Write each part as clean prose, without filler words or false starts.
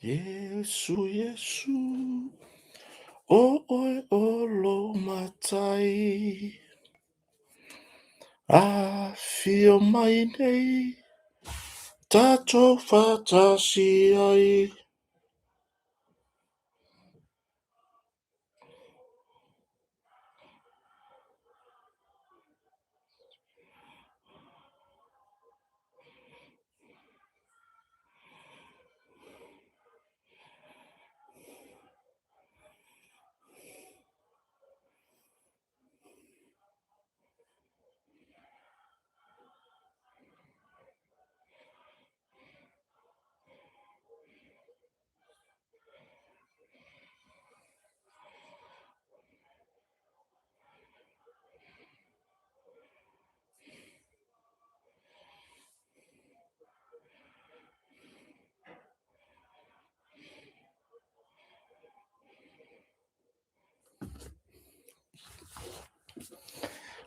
Iesu, Iesu, o oe o lo matai. Afio mai nei, tatou faatasi ai.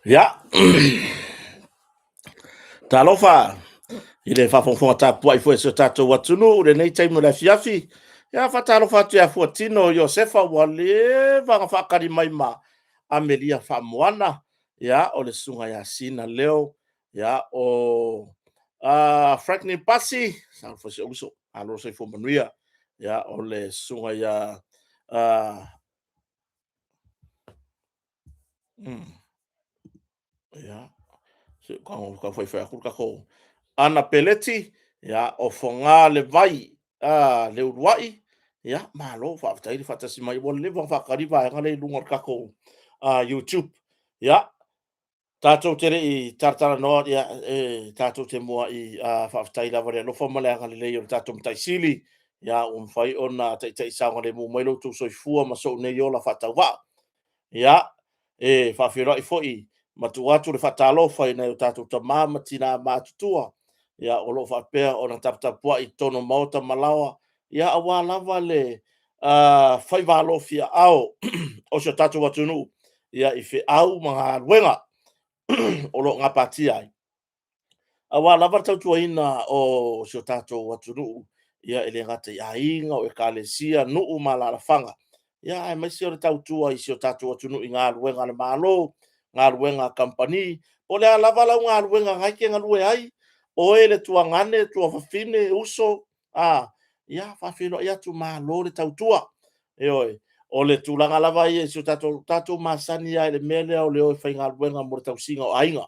Ia, talofa i le faafogafoga tapuai foi a si o tatou atunuu i lenei taimi o le afiafi. Ia, faatalofa atu ia Fuatino Iosefa ua leva ona faatali mai ma Amelia Faamoana, ia, o le susuga ia Sina Leo, ia, o Franklin Pasi, talofa i si ou uso, malo le soifua manuia. Ia, o le susuga ia ia, se i tau faifai atu le tatou Ana Peleti, ia, o Fogalevai Leuluai, ia malo faafetai le faatasi mai. Ua leva ona faatali le vaega lea i luga o le tatou YouTube. Ia, tatou te le i talatalanoa, ia, e tatou te muai faafetai lava i le alofa ma le agalelei o le tatou Matai Sili, ia, ua mafai ona taitai saogalemu mai lo outou soifua ma sou nei ola faatauvaa. Ia, e faafeiloai foi ma tuu atu le faatalofa i nai o tatou tama ma tina matutua, ia, o lo o faapea ona taputapuai i totonu o maota ma laoa, ia, aua lava le faiva alofiaao o si o tatou atunuu, ia, i feau ma galuega o lo o gapatia ai, aua lava le tautuaina o si o tatou atunuu, ia, e le gata i aiga, o ekalesia, nuu ma alaalafaga, ia, aemaise o le tautua i si o tatou atunuu i galuega a le Malo, galuega a kamupani, po o le a lava lau galuega o lena e te galue ai, oe le tuagane, tuafafine, uso, ia faafeiloai atu, malo le tautua. Ioe. O le tulaga lava ia i si o tatou masani lava i le mea lea o le o e faigaluega mo le tausiga o aiga.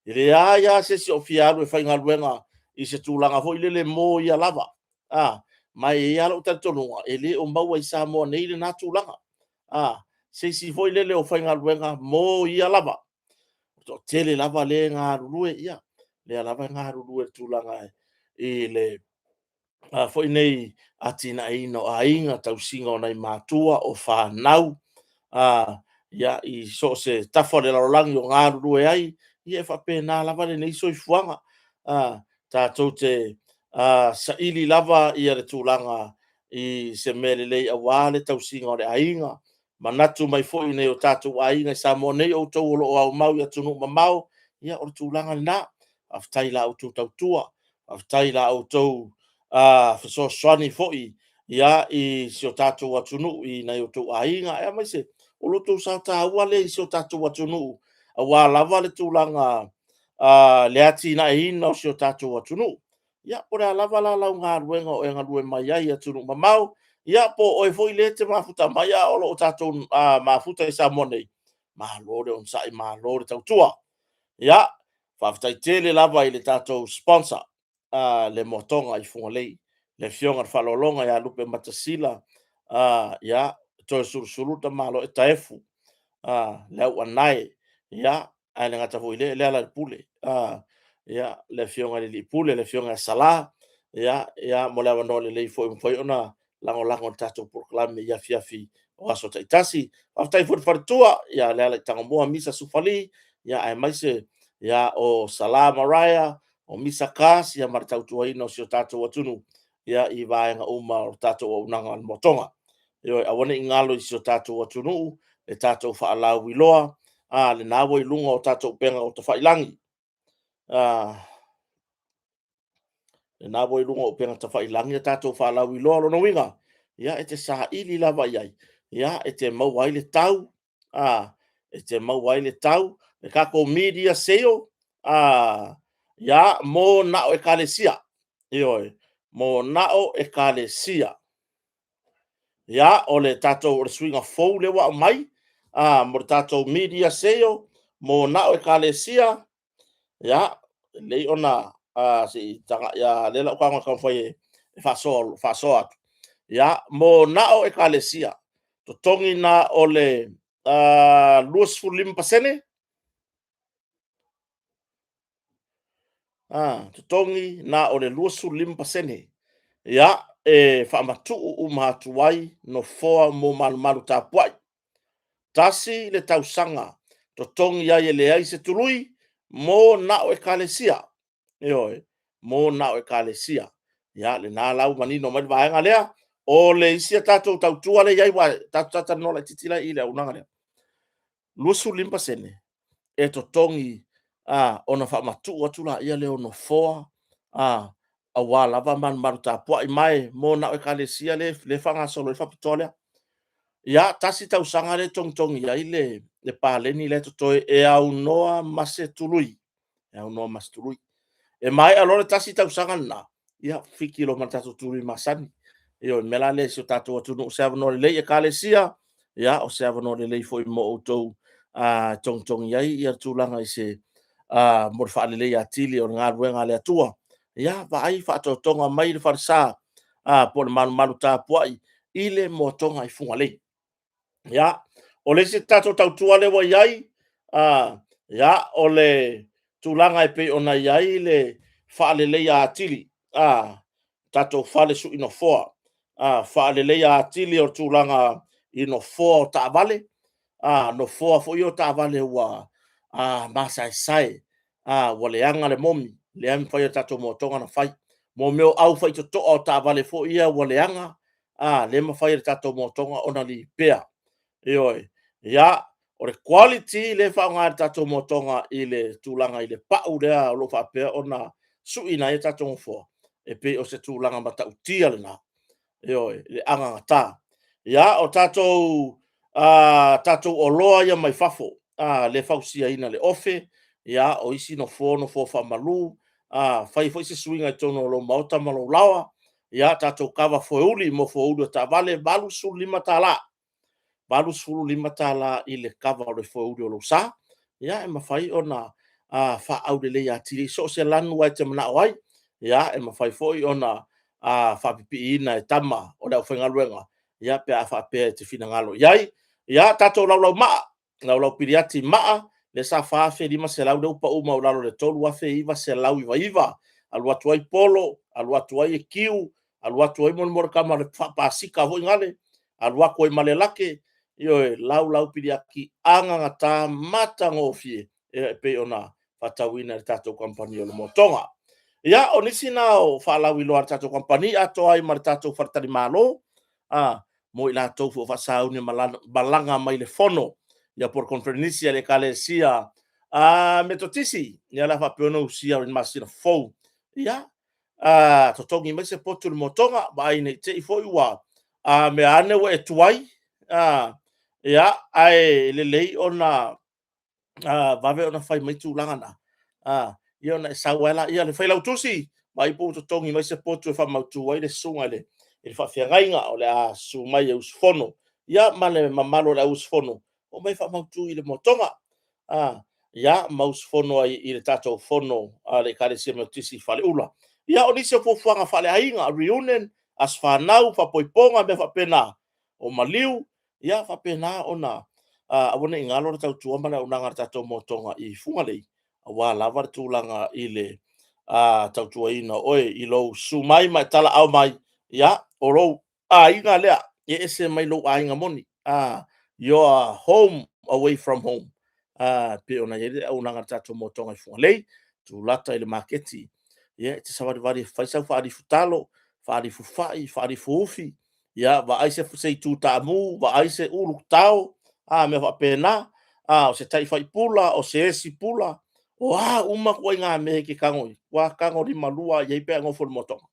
E leai lava se isi o fia alu e faigaluega i se tulaga foi lele mo ia lava. Ma e i ai lava lou talitonuga, e le o maua i Samoa nei lena tulaga. Se isi foi lele o faigaluega mo ia lava. E toatele lava lea e galulue, ia, lea lava e galulue i le tulaga i le foi nei atinaeina o aiga, tausiga o nai matua, o fanau, ia, i so o se tafa o le lalolagi o galulue ai, ia e faapena lava lenei soifuaga. Tatou te saili lava le tulaga i se mea lelei aua le tausiga o le aiga, manatu mai foi i nai o tatou aiga i Samoa nei, o outou o lo o aumau i atunuu mamao, ia o le tulaga lena. Faafetai i la outou tautua, faafetai i la outou fesoasoani foi i si o tatou atunuu i nai o outou aiga, aemaise o lo outou sao taua lea i si o tatou atunuu, aua lava le tulaga le atinaeina o si o tatou atunuu. Ia, po o le a lava la lau galuega o e galue mai ai i atunuu mamao, ia po o oe foi lea e te mafuta mai a o lo o tatou mafuta i Samoa nei, malo le onosai, malo le tautua. Ia, faafetai tele lava i le tatou sponsor, le Moatoga i Fugalei, le Afioga i le Faaaloaloga ia Lupematasila, ia, Toeolesulusulu le tamaloa Etaefu, le au Anae, ia, ae le gata foi i lea o Lealailepule, ia, le Afioga i le alii Pule, le Afioga ia Sala, ia, mo le avanoa lelei foi ua mafai ona lagolago i le tatou polokalame i afiafi o aso taitasi. Faafetai foi i le faletua ia Lealaitagamoa Misa Sufali, aemaise o Sala Mariah, o Misa Cass ma le tautuaina o si o tatou atunuu i vaega uma o le tatou auaunaga a le Moatoga. Ioe, aua ne i galo i si o tatou atunuu le tatou faalauiloa, lena ua i luga o tatou upega tafailagi. Lena ua i luga o upega tafailagi a tatou faalauiloa. Lona uiga, ia, e te saili lava i ai, ia, e te maua ai le tau, a, e te maua ai le tau, le tatou media sale, a, ia, mo na o ekalesia. Ioe, mo na o ekalesia. Ia, o le tatou o le suiga fou lea ua aumai, a, mo le tatou media sale, mo na o ekalesia. Ia, lelei ona se i tagai, lea la ou taumafai e faasoa, faasoa atu. Ia, mo na o ekalesia, totogi na o le 25%, totogi na o le 25%. Ia, e faamatuu uma atu ai nofoa mo malumalu tapuai. Tasi le tausaga totogi ai e leai se tului mo na o ekalesia. Ioe, mo na o ekalesia. Ia, lena la ua manino mai le vaega lea. O le isi a tatou tautua lea e i ai, aua tatou talatalanoa laitiiti la i le auaunaga lea. 25% e totogi ona faamatuu atu laia lea o nofoa aua lava malumalu tapuai mai mo na o ekalesia lea e faagasolo ai le faapitoa lea. Ia, tasi tausaga lea e togitogi ai le paleni lea e totoe e aunoa ma se tului, e aunoa ma se tului. E maea loa le tasi tausaga lena, ia fiki loa ma le tatou tului masani. Ioe, o le mea la lea i si o tatou atunuu, o se avanoa lelei ekalesia, ia o se avanoa lelei foi mo outou e togitogi ai ia tulaga i se mo le faaleleia atili o le galuega a le Atua. Ia vaai faatotoga mai le falesa po o le malumalu tapuai i le moatoga i Fugalei. Ia, o le isi tatou tautua lea ua i ai, ia, o le tulaga e pei ona i ai le faaleleia atili, tatou fale sui nofoa, faaleleia atili o tulaga i nofoa o taavale, nofoa foi ia o taavale ua masaesae, ua leaga le momi, lea e mafai e le tatou moatoga ona fai. Mo mea o au faitotoa o taavale foi ia ua leaga, lea e mafai e le tatou moatoga ona lipea. Ioe. Ia, o le quality lea e faaaoga e le tatou moatoga i le tulaga i le pau lea o lo o faapea ona suiina ai tatou nofoa, e pei o se tulaga matautia lena. Ioe, le anagata. Ia, o tatou oloa ia mai fafo, le fausiaina i le ofe, ia, o isi nofoa, nofoa faamalu, fai foi se suiga i totonu o lou maota ma lou laoa. Ia, tatou kava foeuli mo foeuli o taavale, $85. $85 i le kava o le foeuli o lou sa. Ia, e mafai ona faaaulelei atili i so o se lanu lava e te manao ai. Ia, e mafai foi ona faapipiiina e tama o le aufaigaluega, ia pe a faapea e te finagalo i ai. Ia, tatou laulaumaa, laulau piliati maa, lea sa $4,500, lea ua pau maualalo i le $3,999. Alu atu ai polo, alu atu ai kiu, alu atu ai mo le tama o le faapasika foi lale, alu atu ai ma le lake, ioe, laulau piliati anagata, matagofie, e pei ona faatauina e le tatou kamupani o le Motoga. Ia, o nisi na o faalauiloa a le tatou kamupani, atoa ai ma le tatou faletalimalo, mo i latou foi o faasauni e malaga mai le fono, ia po o le koneferenisi a le Ekalesia Metotisi, ia o le a faapea ona usia i le masina fou. Ia, totogi mai se potu i le motoga, vaai ne i te i foi ua mea ane ua e tuai, ia, ae lelei ona vave ona fai mai tulaga na, ia ona e sau ai lea. Le Failautusi, vaai po ua totogi mai se potu e faamautu ai le susuga i le faafeagaiga o le a susu mai e usufono, ia ma le mamalu o le au usufono, omai e faamautu i le motoga. Ia, ma usufono ai i le tatou fono a le Ekalesia Metotisi i Faleula. Ia, o nisi o fuafuaga faaleaiga, reunion, aso fanau, faaipoipoga, mea faapena, o maliu, ia faapena ona aua ne i galo le tautua ma le auaunaga a le tatou motoga i Fugalei, aua lava le tulaga i le tautuaina o oe i lou susu mai ma e talaaa mai, ia, o lou aiga lea, e ese mai lou aiga moni. Your home away from home. Pei ona i ai le auaunaga a le tatou motoga i Fugalei, tulata i le maketi. Ia, e te savalivali e fai sau faalifu talo, faalifu fai, faalifu ufi, ia vaai se itu taamu, vaai se ulu tao, mea faapena. O se taifai pula, o se esi pula, O a uma ituaiga mea e te tago i, ua tago limalua i ai pe a nofo i le motoga.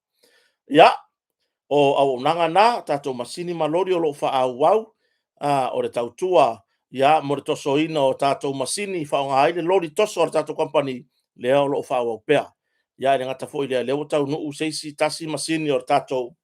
Ia, o auaunaga na, tatou masini ma loli o lo o faaauau, o le tautua ia mo le tosoina o tatou masini faaaoga ai le loli toso a le tatou kamupani, lea o lo o faaauau pea. Ia e le gata foi i lea, o lea ua taunuu se isi tasi masini o le tatou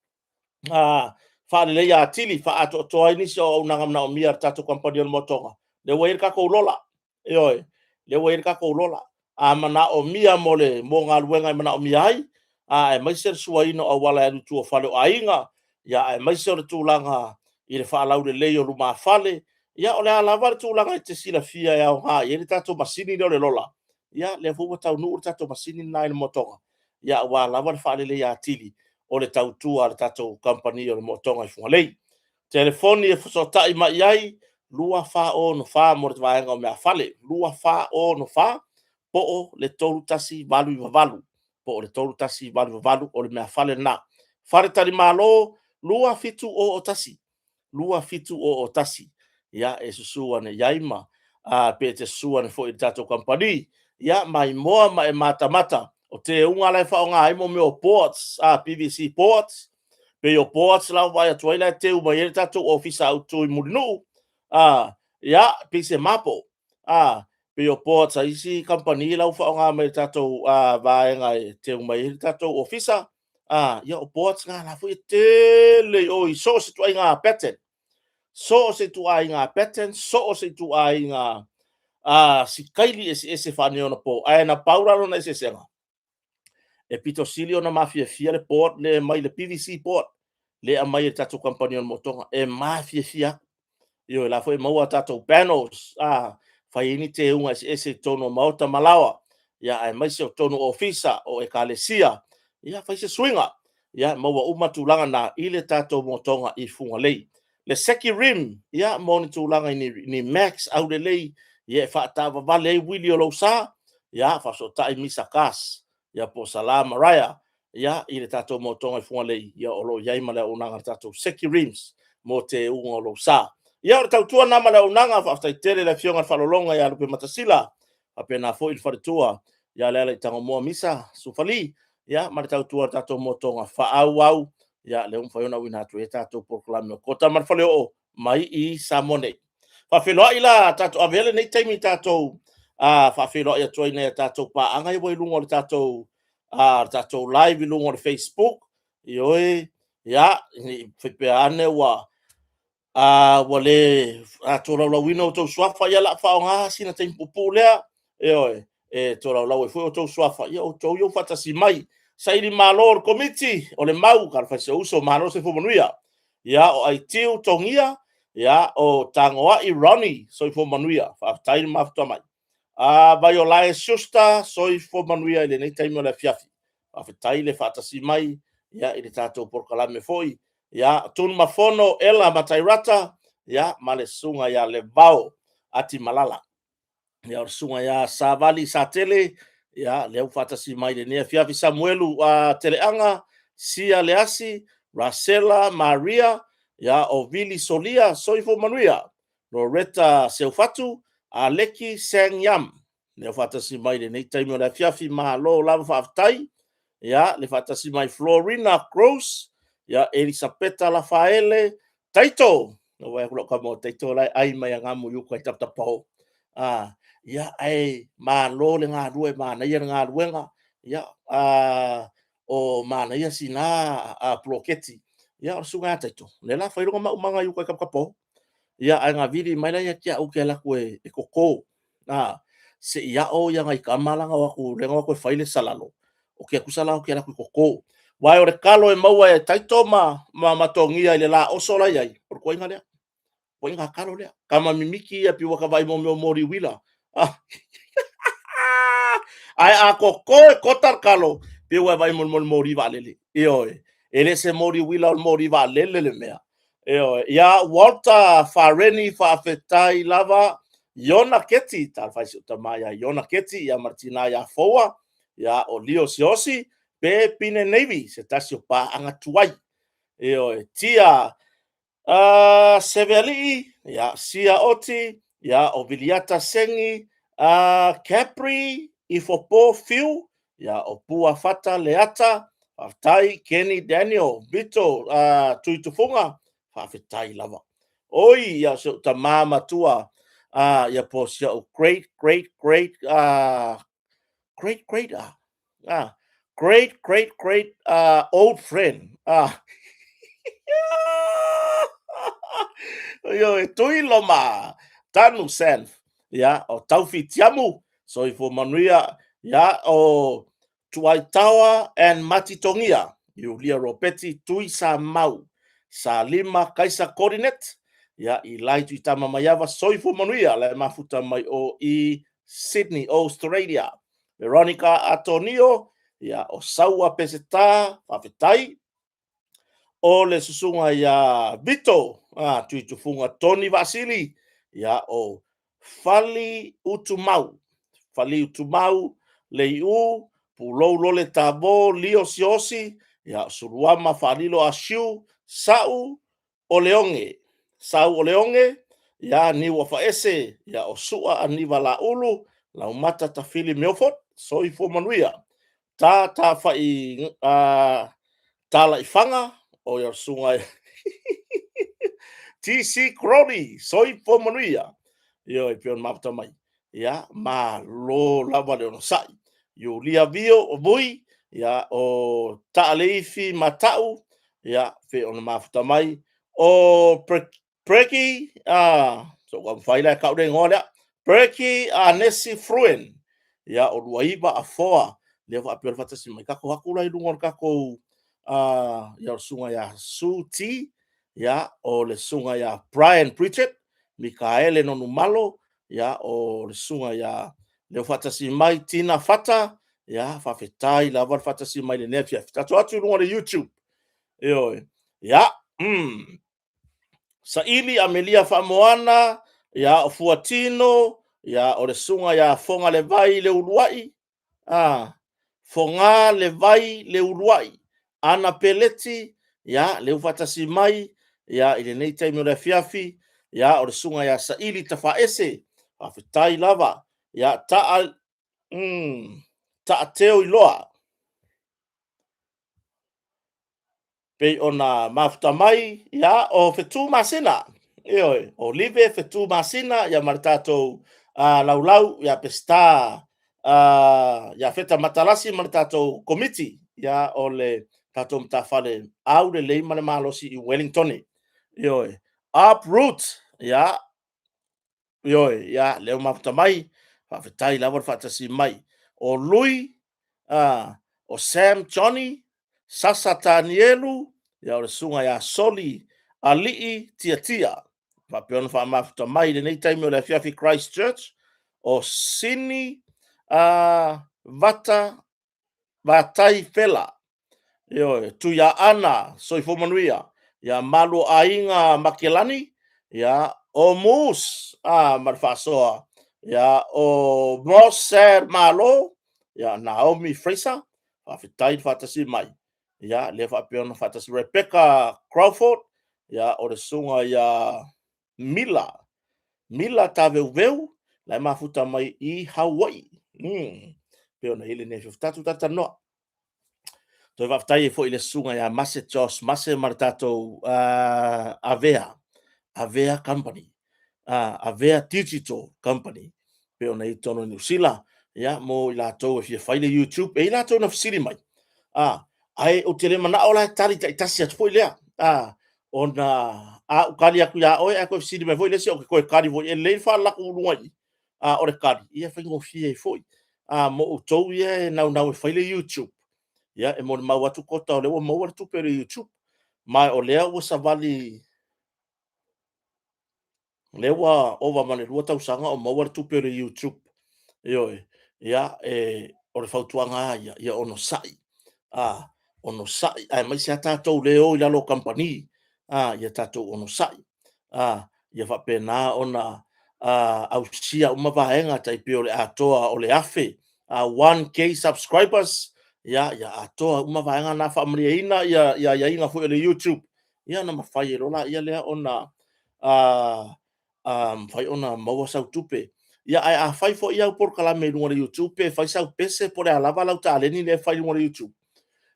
faaleleia atili, faaatoatoa ai nisi o auaunaga manaomia a le tatou kamupani o le Motoga, lea ua i ai le tatou lola. Ioe, lea ua i ai le tatou lola. A manaomia mo le mo galuega e manaomia ai, aemaise le suaina o auala e alu i tua o fale o aiga, aemaise o le tulaga i le faalaulelei o lumafale. Ia o le a lava le tulaga e te silafia e aoga i ai le tatou masini lea o le lola, ia lea foi ua taunuu le tatou masini lena i le motoga, aua lava le faaleleia atili o le tautua a le tatou kamupani o le Motoga i Fugalei. Telefoni e fesootai mai i ai, 2464 mo le vaega o meafale, 2464 po o le 3188, po o le 3188 o le meafale lena. Faletalimalo, 2701, 2701. Ia, e susu ane i ai ma pe te susu ane foi i le tatou kamupani. Ia, maimoa ma e matamata, o teuga la e faaaoga ai mea o boards, PVC boards, pei o boards la ua vaai atu ai la e teu mai ai le tatou ofisa autu i Mulinuu, ia, pei se mapo, pei o boards a isi kamupani la ua faaaoga mai e le tatou vaega e teu mai ai le tatou ofisa, ia o boards na la foi e tele i o i so o se ituaiga pattern, so o se ituaiga pattern, so o se ituaiga sikaili eseese faaneionapo. Ae na pau la lona eseesega, e pito sili ona mafiafia le board lea mai le PVC board lea e aumai e le tatou kamupani o le Motoga, e mafiafia atu. Ioe, la foi e maua tatou panels, fai ai ni teuga eseese i totonu o maota ma laoa, ia aemaise o totonu o ofisa, o ekalesia, ia fai se suiga. Ia maua uma tulaga na i le tatou motoga i Fugalei. Le Seki Rim, ia mo ni tulaga i ni max aulelei, ia e faatavavale ai uili o lou sa, ia faafesootai Misa Cars, ia po o Sala Maraia, ia i le tatou motoga i Fugalei, ia o lo o i ai ma le auaunaga a le tatou Seki Rims mo teuga o lou sa. Ia o le tautua lena ma le auaunaga, faafetai tele i le Afioga i le Faalologa ia Lupematasila, faapena foi le faletua ia Lealaitagomoa Misa Sufali, ia ma le tautua a le tatou motoga faaauau, ia lea ua mafai ona auina atu ai tatou polokalame o Kota ma le Faleoo mai i Samoa nei. Faafeiloai la, tatou avea lenei taimi tatou faafeiloai atu ai i tatou paaga ia ua i luga o le tatou tatou live i luga o le Facebook. Ioe, ia, ne i faapea ane ua ua le tolaulauina outou suafa, ia o le a faaaoga sina taimi puupuu lea, ioe, e tolaulau ai foi outou suafa, ia outou ia ua faatasi mai. Saili malo o le Komiti, o le mau, talofa e si ou uso, malo le soifua manuia. Ia, o Aitiu Togia, ia, o Tagoai Ronnie, soifua manuia, faafetai le mafutaga mai. Vaiolae Schuster, soifua manuia i lenei taimi o le afiafi. Faafetai le faatasi mai ia, i le tatou polokalame foi. Ia, Tunumafono Ela Matairata, ia, ma le susuga ia Levao Atimalala. Ia, o le susuga ia Savali Satele, ia, lea ua faatasi mai lenei afiafi. Samuelu Teleaga, Sia Leasi, Rasela Maria, ia, o Vili Solia, soifua manuia. Loretta Seufatu, Aleki Sang Yam, lea faatasi mai lenei taimi o le afiafi, malo lava faafetai. Ia, le faatasi mai Florina Gross, ia, Elisapeta Lafaele, Taito, na vaai atu lau tama o Taito la e ai mai agamu i uka i Taputapuaho. Ia, ae malo le galue, manaia le galuega. Ia, o manaia sina poloketi. Ia, o le susuga ia Taito, lea la fai lona maumaga i uka i Taputapuaho. Ia, ae na vili mai la ia te au ou te alu atu e toto, se i ao nai tama la na o atu, lea na o atu e fai le salalo, ou te tusa la ou te alu atu e toto. Aua o le talo e maua e Taito ma Togia i le la oso la e i ai, o le ituaiga lea. Ituaiga talo lea. Tama mimiti ia pei ua ta vaai mo mea o moli uila. Ae a toto e kota le talo, pei ua e vaai mo le moli vaalele. Ioe, e le se moli uila o le moli vaalele le mea. Ioe, ia Walter Fareni, faafetai lava. Iona Keti, talofa e si ou tama ia Iona Keti, ia ma le tina ia Foua, ia o Lio Siosi, pe Pine Navy, se tasi o paaga tuai. Ioe, Tia Sevealii, ia Sia Oti, ia o Viliata Sengi, Capri. Ifopo Fiu, ia, o Pua Fata Leata, faafetai Kenny Daniel, Vito Tuitufuga, faafetai lava. Oi, ia, o si ou tamā matua, ia po o si au great, great, great, great, great, great, great, great old friend. Ioe, Tuiloma, Tanu Sanf, ia, o Taufi Tiamu, soifua manuia, ia, o Tuaitaoa and Matitongia, Iulia Ropeti, Tui Samau, Salima Kaisa Coordinate, ia, Ilai Tuitama Maiava, soifua manuia, le mafuta mai o i Sydney, Australia. Veronica Atonio, ia, o Saua Peseta, faafetai. O le susuga ia Vito, Tuitufuga Tony Vaasili, ia, o Fali Utumau, Fali Utumau, Leiu, Pulou Lole Tavo, Lio Siosi, ia, o Suluama Faalilo Asiu, Sa'u o Leoge, Sau o Leoge, ia, Niu Afaese, ia, o Sua Aniva Laulu, Laumata Tafili Milford, soifua manuia. Ta Tawhai Talaifaga, o ia susuga TC Crowley, soifua manuia. Ioe, pei ona mafuta mai. Ia, malo lava le onosai. Iulia Vio o Vui, ia, o Taaleifi Matau, ia, pei ona mafuta mai. O Preki, so ua mafai la e kau le igoa lea. Preki Anesi Fruen, ia, o Luaiva Afoa, lea faapea le faatasi mai. Tatou atu la i luga o le tatou, ia, o le susuga ia Su T, ia, o le susuga ia Brian Pritchett, Mikaele Nonumalo, ia, o le susuga ia leo faatasi mai Tina Fata, ia, faafetai lava le faatasi mai lenei afiafi. Tatou atu i luga o le YouTube. Ioe. Ia, Saili Amelia Faamoana, ia, o Fuatino, ia, o le susuga ia Foga le Vai le Uluai, Foga le Vai le Uluai, Ana Peleti, ia, leu faatasi mai, ia, i lenei taimi o le afiafi, ia, o le susuga ia Saili Tafaese, faafetai lava, ia, taa, Taateo Iloa, pei ona mafuta mai, ia, o Fetu Masina, ioe, o Live Fetu Masina, ia, ma le tatou laulau, ia, Peseta, ia, Feta Matalasi ma le tatou komiti, ia, o le tatou matafale aulelei ma le malosi i Wellington, ioe, Uproot, ia, ioe, ia, leo mafuta mai, faafetai lava le faatasi mai. O Lui, o Sam Johnny, Sasa Tanielu, ia, o le susuga ia Soli Alii Tiatia. Faapea ona faamafuta mai i lenei taimi o le afiafi Christchurch, o Sini Vata Vatai Fela, ioe, Tuiaana Soifua Manuia, ia, Malu o Aiga Makelani, ia, o Moose, ma le faasoa, ia, o Moser Malo, ia, Naomi Fraser, faafetai le faatasi mai. Ia, lea faapea ona faatasi Rebecca Crawford, ia, o le susuga ia Mila, Mila Taveuveu, la e mafuta mai i Hawaii. Pei ona i ai lenei afiafi. Tatou talatalanoa. Toe faafetai ai foi i le susuga ia Mase Josh Mase ma le tatou Avea, Avea Company, Avea Digital Company, pei ona i totonu o Niu Sila, ia, mo i latou e fia fai le YouTube. E i latou na fesili mai, ae ou te le manao la e tali taitasi atu foi lea, ona a ou tali atu ia oe, ae toe fesili mai foi le isi, ou te toe tali foi, e lelei le faalalato i luga i i, o le tali, ia faigofie ai foi. Mo outou ia e naunau e fai le YouTube, ia, e molimau atu Kota o lea ua maua le tupe o le YouTube, ma o lea ua savali, lea ua ova ma le 2 tausaga o maua le tupe o le YouTube. Ioe, ia, o le fautuaga lava ia, ia onosai, onosai, aemaise lava tatou le o i lalo o kamupani, ia tatou onosai, ia faapena ona ausia uma vaega tai pei o le atoa o le 1,000, 1K subscribers, ia, ia atoa uma vaega na, faamalieina ia aiaiga foi o le YouTube, ia ona mafai ai loa lea ona mafai ona maua sau tupe. Ia, ae a fai foi au polokalame i luga o le YouTube pe fai sau pese po o le a lava lau taleni lea e fai i luga o le YouTube,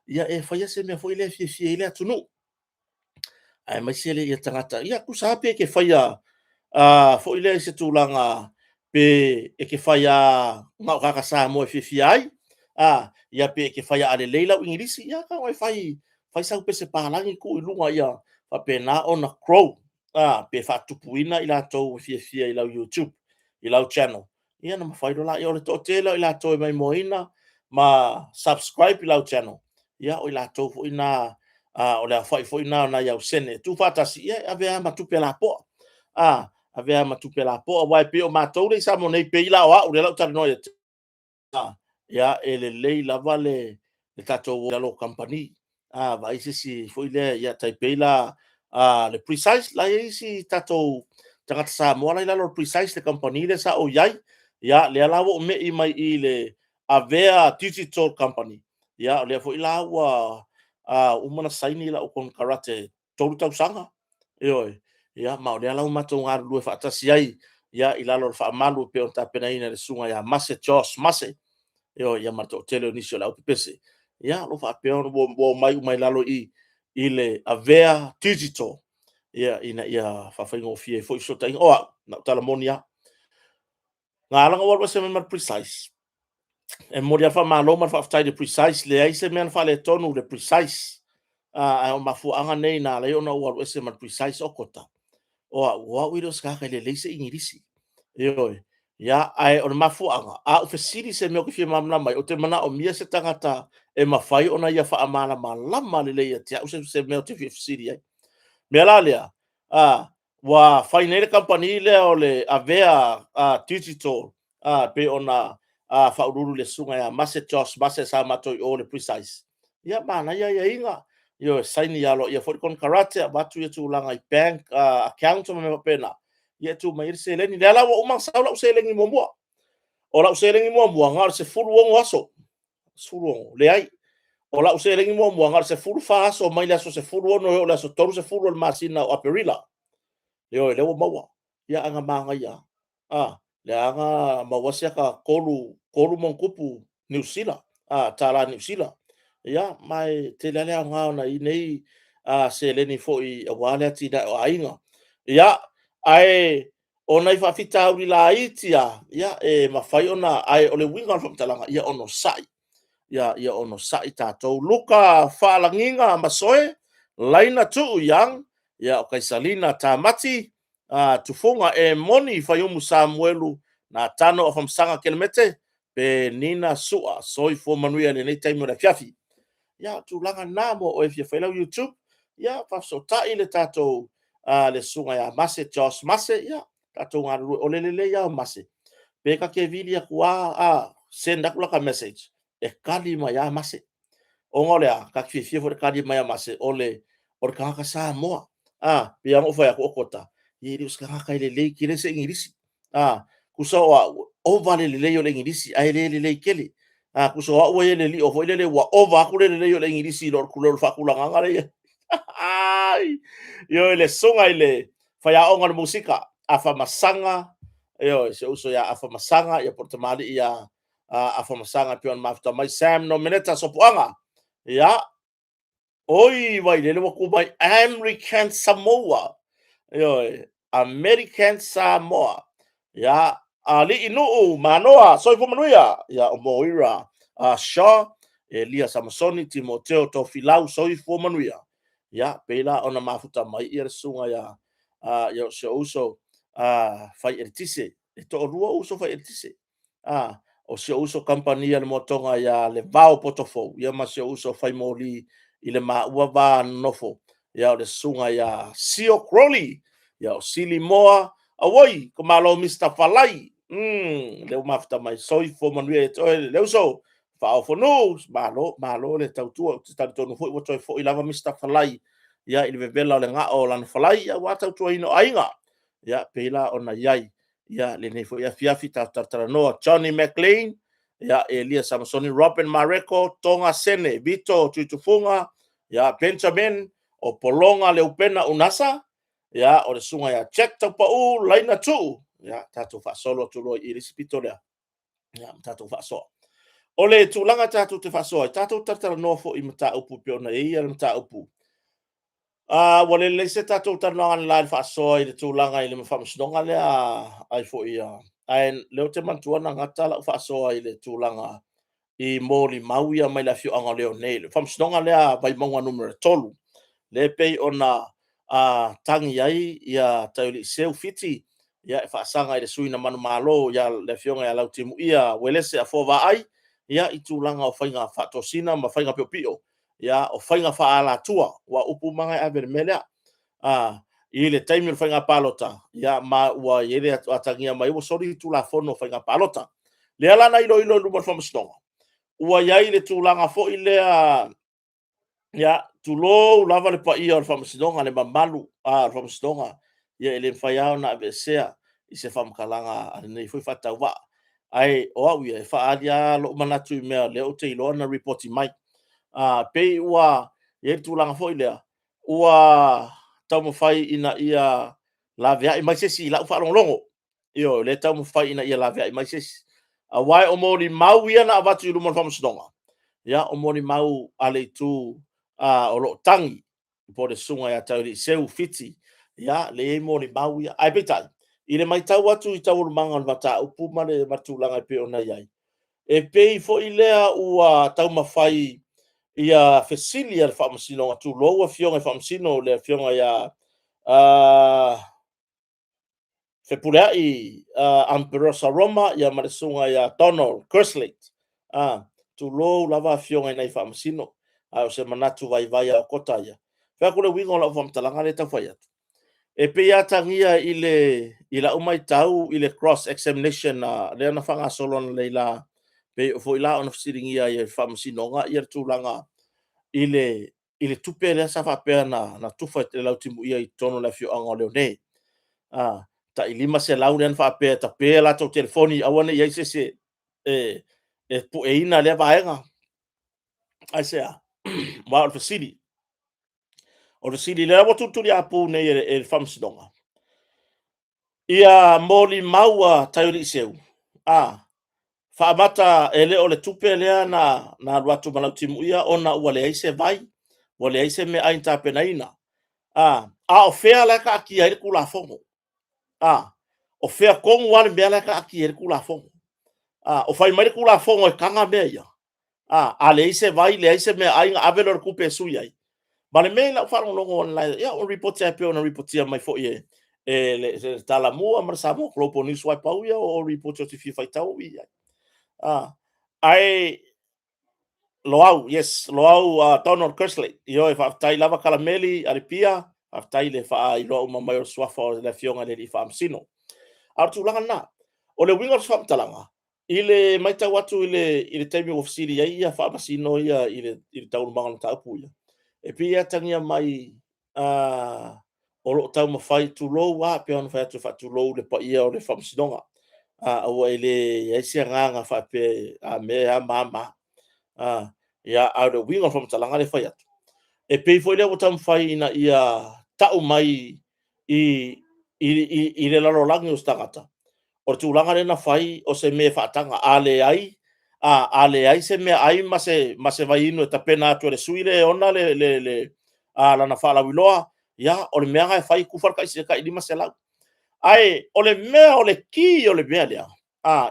ia e faia se mea foi lea e fiafia ai le atunuu, aemaise le tagata. Ia tusa lava pe e te faia foi lea i se tulaga pe e te fai lava na o tagata Samoa e fiafia ai, ia pe e te fai a lelei lau Igilisi, ia tago e fai, fai sau pese palagi tuu i luga ia faapena ona grow, pe faatupuina i latou e fiafia i lau YouTube, i lau channel, ia ona mafai loa lea. O le toatele o i latou e maimoaina ma subscribe i lau channel, ia o i latou foi na, o le aofai foi na o nai au sene tuufaatasi, ia e ave lava ma tupe lapoa, ave lava ma tupe lapoa. Aua e pei o matou lea i Samoa nei, pei la o au lea o le a ou talanoa ia te ia, e lelei lava le tatou o i lalo o kamupani. A vaai se isi foi lea, ia tai pei la le Precise, la e i ai isi tatou tagata Samoa la e i lalo o le Precise, le kamupani lea sa ou i ai. Ia, lea la ua ou me'i mai i le Avea Digital Company, ia o lea foi la ua uma ona saini lau konekarate 3 tausaga, ioe, ia ma o lea la ua matou galulue faatasi ai i lalo o le faamalu e pei ona tapenaina e le susuga ia Mase Josh Mase, ioe, ia ma le toatele o nisi o le aupepese. Ia o lo o faapea ona ua omai uma i lalo i i i le Avea Digital, ia, ina ia faafaigofie ai foi fesootaiga. O au, na ou tala moni lava. Na ala ona ou alu ese mai ma le Precise, e momoli lava le faamalo ma le faafetai i le Precise, leai se mea na faaletonu i le Precise. Ae o mafuaaga nei na ala ai ona ou alu ese ma le Precise o Kota, o au, o au e le o se tagata e lelei se Igilisi. Ioe. Ia, ae o le mafuaaga, a ou fesili i se mea ou te fia malamalama ai, ou te manaomia se tagata e mafai ona ia faamalamalama lelei ia te au se mea ou te fia fesili ai. O le mea la lea, ua fai nei le kamupani lea o le Avea Digital pei ona faauluulu i le susuga ia Mase Josh Mase sa matou i o i le Precise. Ia, manaia aiaiga, ioe, saini aloaia foi le konekarate, avatu ia tulaga i bank account ma mea faapena, ia e tuu mai ai le seleni. Lea la ua uma ona sau lau seleni muamua. O lau seleni muamua, na o le 16 aso. 16, leai. O lau seleni muamua, na o le 14 aso mai le aso 16 e oo i le aso 30 o le masina o Aperila. Ioe, lea ua maua. Ia, ae na manaia lava. Lea na maua si ata 3, 3 ma ona tupu Niu Sila, tala Niu Sila. Ia, ma e tele lava le aoga o nai nei seleni foi aua le atinae o aiga. Ia, ae o nai faafitauli laiti lava, ia, e mafai ona, ae o le uiga o le faamatalaga, ia onosai. Ia onosai tatou. Luka Faalagiga Masoe, Laina Tuu Young, ia, o Kaisalina Tamati, Tufuga e moni Faiumu Samuelu, Natano Afamasaga Kelemete, pe Nina Sua. Soifua manuia i lenei taimi o le afiafi. Ia, o tulaga na mo oe e fia fai lau YouTube, ia, faafesootai le tatou le susuga ia Mase, Josh Mase, ia, tatou galulue. O le lelei lava o Mase, pe ta te vili atu lava, send atu lata message, e tali mai lava Mase. Ona o le a? Ta te fiafia foi i le tali mai a Mase, o le tagata Samoa. Pei lava ona ou fai atu, o Kota, e le o se tagata e lelei tele se Igilisi. Tusa o au, ova le lelei o le Igilisi, ae le lelei tele. Tusa o au ua i ai le lio foi lele ua ova atu le lelei o le Igilisi i lo le faatulagaga lea. Ioe, le susuga i le faiaoga o le musika, Afamasaga, ioe, si ou uso ia Afamasaga, ia po o le tamalii ia Afamasaga e pei ona mafuta mai Sam Nomeneta Sopoaga. Ia, oi, Vailele ua tu mai American Samoa. Ioe, American Samoa. Ia, Alii Nuu Manoa, soifua manuia. Ia, o Moira Shaw, Elia Samasoni, Timoteo Tofilau, soifua manuia. Ia, pei la ona mafuta mai ia le susuga ia ia si ou uso fai eletise. E toalua uso fai eletise. O si ou uso kamupani a le Moatoga ia Levao Potofou, ia ma si ou uso fai moli i le maua va nonofo, ia o le susuga ia Sio Crowley, ia o Sili Moa, auoi, ko Malo Mister Falai, lea ua mafuta mai, soifua manuia ia te oe le uso, Faaofonuu, malo, malo le tautua, ou te talitonu foi ua toe foi lava Mister Falai, ia i le vevela o le gao o lana falai, ia aua tautuaina o aiga, ia pei la ona i ai ia lenei foi afiafi tatou talatalanoa. Johnny McLean, ia Elia Samasoni, Robin Mareko, Tonga Sene, Vito Tuitufunga, ia Benjamin o Pologa Leupena Unasa, ia o le susuga ia Jack Taupau Laina Tuu, Ia, tatou faasolo atu loa i le isi pito lea. Ia, ma tatou faasoa. O le tulaga tatou te faasoa ai, tatou talatalanoa foi i mataupu e pei ona i ai le mataupu. Ua le lelei se tatou talanoaga analeila i le faasoa i le tulaga i le faamasinoga lea ai foi ia. Ae lea ou te manatua na gata lau faasoa i le tulaga i molimau ia mai le afioaga o Leone, le faamasinoga lea a Vaimauga Nu.3, lea e pei ona tagi ai ia Taialii Fiti ia e faasaga i le sui na manumalo ia le afioga ia Lautimuia Uelese Afoa Vaai, ia i tulaga o faiga faatosina ma faiga piopio, ia o faiga faaalatua, ua upu uma na e ave i le mea lea. I le taimi o le faiga palota, ia ma ua i ai le atagia mai ua soli le Tulafono o Faiga Palota. Lea la na iloilo i luma o le Faamasinoga, ua i ai le tulaga foi lea, ia, tulou lava le paia o le Faamasinoga, le mamalu o le Faamasinoga, ia e le mafai lava ona aveesea i se faamatalaga a lenei foi faatauvaa. Ae o au ia, e faaali lava lou manatu i mea o lea ou te iloa na lipoti mai. Pei ua i ai le tulaga foi lea, ua taumafai ina ia laveai mai se isi i lau faalogologo. Ioe, o lea e taumafai ina ia laveai mai se isi. Aua o molimau ia na avatu i luma o le Faamasinoga, ia o molimau a le itu o lo o tagi, po o le susuga ia Tauiliiseu Fiti, ia lea e i ai molimau ia. Ae peitai, i le matau atu i taualumaga o le mataupu ma le tulaga e pei ona i ai, e pei foi lea ua taumafai ia fesili a le Faamasinoga, tulou Afioga i Faamasino, le Afioga ia Fepuleai Amperosa Roma ma le Susuga ia Donald Kerslake. Tulou lava Afioga i nai Faamasino, a o se manatu vaivai a okota ia. Fai atu le uiga o lau faamatalaga lea e tau fai atu, e pei e atagia i lau matau i le cross examination lea na faagasolo analeila, pei foi la ona fesiligia ai e le Faamasinoga le tulaga i le tupe lea sa faapea na tufa e Lautimuia i totonu o le afioaga o Leone. Tai $500 lea na faapea e tape a latou telefoni aua ne i i ai se isi e pueina lea vaega. Aisea? Aua o le fesili, o le fesili lea ua tulituliapu nei e le Faamasinoga, ia molimau a Taiiliiseu, faamata e le o le tupe lea na alu atu ma Lautimuia ona ua leai se vai, ua leai se meaai na tapenaina. A o fea la e taatia ai le Tulafono? O fea tonu lava le mea la e taatia ai le Tulafono? O fai mai le Tulafono e taga mea ia? A leai se vai, leai se meaai, ona ave lea o le tupe e sui ai. Ma le mea i lau faalogologo analeila, ia o lipoti lava e pei ona lipotia mai foi e le Talamua ma le Samoa Global News, aua pau ia o lipoti ou te fia faitau au i ai. Ae Loau, yes, Loau Donald Kerslake. Ioe, faafetai lava Kalameli Alipia, faafetai le faailoa uma mai o le suafa o le Afioga i le Alii Faamasino. A o le tulaga lena, o le uiga o se faamatalaga, i le matau atu i le taimi ua fesili ai ia Faamasino ia i le taualumaga o le mataupu ia, e pei e atagia mai o lo o taumafai, tulou lava, pei ona fai atu e faatulou le paia o le Faamasinoga, aua e leai se agaga faapea a mea e a ma a ma a. Ia, a o le uiga o le faamatalaga lea e fai atu, e pei foi lea ua taumafai ina ia tau mai i le lalolagi o se tagata, o le tulaga lea na fai o se mea e faataga. A leai, a leai se meaai ma se vaiinu e tapena atu e le sui lea e ona lana faalauiloa, ia, o le mea lena e fai, tufa le tai $500. Ae o le mea o le ki o le mea lea,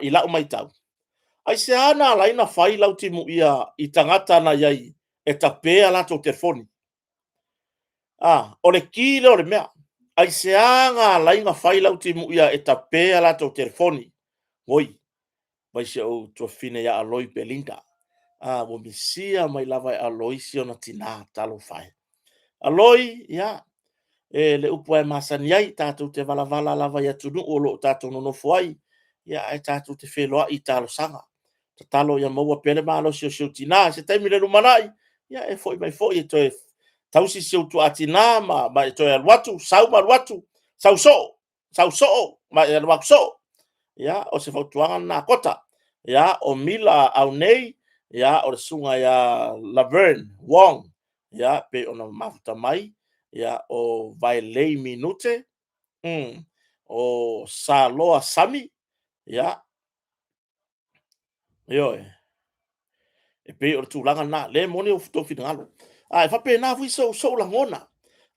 i lau matau, aisea na ala ai ona fai Lautimuia i tagata na i ai e tape a latou telefoni? O le ki lea o le mea. Aisea na ala ai ona fai Lautimuia e tape a latou telefoni? Oi, mai si ou tuafafine ia Aloi Belinda. Ua misia mai lava e Aloi si ona tina, talofa e. Aloi, ia, e le upu lava e masani ai, tatou te valavala lava i atunuu o lo o tatou nonofo ai, ia, ae tatou te feiloai i talosaga. Tatalo ia maua pea le malosi o si ou tina. I se taimi i le lumanai, ia e foi mai foi e toe tausi si ou tuatina ma e toe alu atu, sau ma alu atu, sau soo, sau soo ma e alu atu soo. Ia, o se fautuaga lena a Kota. Ia, o Mila Aunei, ia, o le susuga ia Laverne Wong, ia, pei ona mafuta mai, ia, o Vaelei Minute, o Saloa Sami, ia, ioe, e pei o le tulaga lena, lea e moni outou finagalo. A e faapena foi sou lagona,